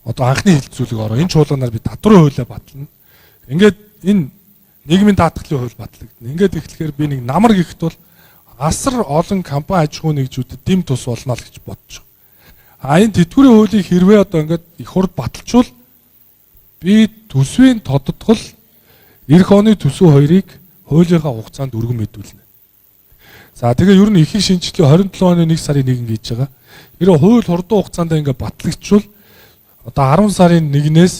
Одоо анхны хэлэлцүүлэг ороо энэ чуулганаар би татварын хуулиа батлана. Ингээд энэ нийгмийн даатгалын хууль батлагдана. Ингээд эхлэхээр би нэг намар гэхэд бол асар олон компани аж ахуйн нэгжүүдэд дэм тус болно л гэж бодож байгаа. А энэ тэтгэврийн хуулийг хэрвээ одоо ингээд их хурд баталчвал Би төсвийн тодотгол эх оны төсөв хоёрыг хуулийнхаа хугацаанд өргөн мэдүүлнэ. За тэгээ ер нь их шинжилгээ 27 оны 1 сарын 1 гэж байгаа. Хэрэв хууль хурдан хугацаанд ингээ батлагдчихвал одоо 10 сарын 1-ээс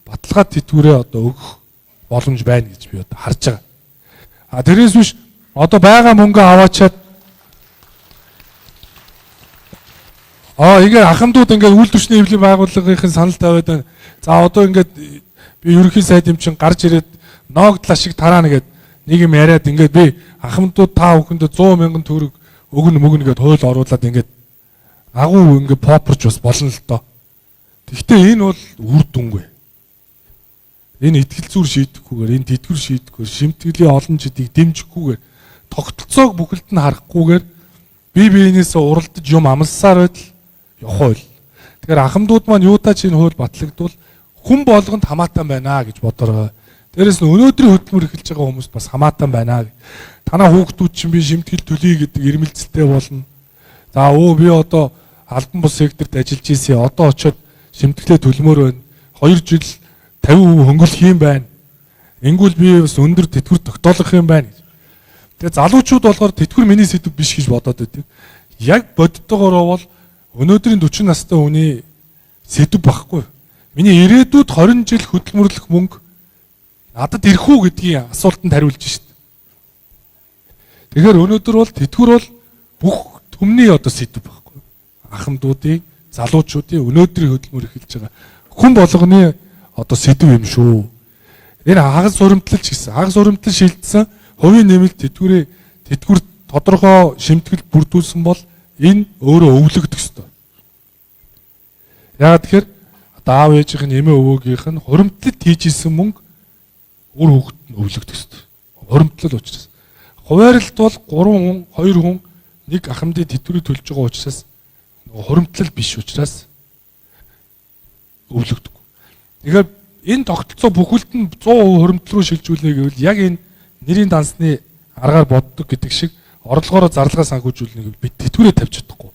баталгаа тэтгэврээ одоо өгөх боломж байна гэж би одоо харж байгаа. А тэрээс биш одоо байгаа мөнгө аваачаад ингээ ахмадууд ингээ үйлдвэрчний хэвлэлийн байгууллагын санал тавиад байна. За одоо ингээд би ерөнхий сайд юм чин гарч ирээд ноогдлаа шиг тараана гэд нэг юм яриад ингээд би ахмадууд та бүхэнд 100 мянган төгрөг өгнө мөгнө гэд хууль оруулаад ингээд агуу ингээд попорч бас болно л доо. Гэхдээ энэ бол үр дүнгүй. Энэ итгэл зүйр шийдэхгүйгээр, энэ тэтгэвэр шийдэхгүйгээр, шимтгэлийн олон жидийг дэмжихгүйгээр, тогтолцоог бүхэлд нь харахгүйгээр бие биенээсээ уралдаж юм амласаар байтал явах хууль. Тэгэхээр ахмадууд маань юутай ч энэ хууль батлагдвал хүн болгонд хамаатай байна гэж бодорой. Дээрээс нь өнөөдрийн хөдөлмөр эхэлж байгаа хүмүүс бас хамаатай байна. Танаа хүүхдүүд чинь би шимтгэл төлөе гэдэг ирмэлцэлтэй болно. За би одоо албан бус секторт ажиллаж ийсэн. Одоо очиод шимтгэлээ төлмөр байна. 2 жил 50% хөнгөлөх юм байна. Ингүүл би бас өндөр тэтгэвэр тогтоолох юм байна гэж. Тэгээ залуучууд болохоор тэтгэвэр миний сэдв биш гэж бодоод байдаг. Яг боддогоороо бол өнөөдрийн 40 настай хүний сэдв багхгүй. Миний ирээдүйд 20 жил хөдөлмөрлөх мөнгө надад ирэх үү гэдгийн асуултанд хариулж шít. Тэгэхээр өнөөдөр бол тэтгэвэр бол бүх түмний одоо сэдв багхгүй. Ахмадуудын, залуучуудын өнөөдрийн хөдөлмөр эхэлж байгаа хүн болгоны одоо сэдв юм шүү. Энэ хагас хуримтлал ч гэсэн хагас хуримтлал шилжсэн хувийн нэмэлт тэтгэврээ тэтгэвэр тодорхой шимтгэл бүрдүүлсэн бол энэ өөрөө өвлөгдөх ёстой. Яагаад тэгэхээр одоо аав ээжийнх нь эмээ өвөөгийнх нь хуримтлал хийж исэн мөнгө үр хүүхэд нь өвлөгдөх ёстой. Хуримтлал учраас. Хуваарлт бол 3 хүн, 2 хүн нэг ахмадын тэтгэврийг төлж байгаа учраас нөгөө хуримтлал биш учраас өвлөгдөхгүй. Тэгэхээр энэ тогтолцоо бүхэлд нь 100% хуримтлал руу шилжүүлнэ гэвэл яг энэ нэрийн дансны аргаар боддог гэдэг шиг орлогоороо зарлага санхүүжүүлнэ гэвэл бид тэтгэврээ тавьж чадахгүй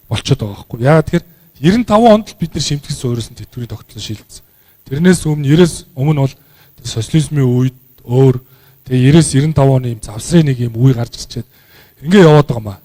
болчиход байгаа байхгүй. Яагаад тэгэхээр 95 онд л бид нар шимтгэл суурьсан тэтгэврийн тогтолцоо шилжсэн. Тэрнээс өмнө 90-ээс өмнө бол социализмын үед өөр тэгээ 90-ээс 95 оны юм завсрын нэг юм үе гарч ирчээд ингээ яваад байгаа маа.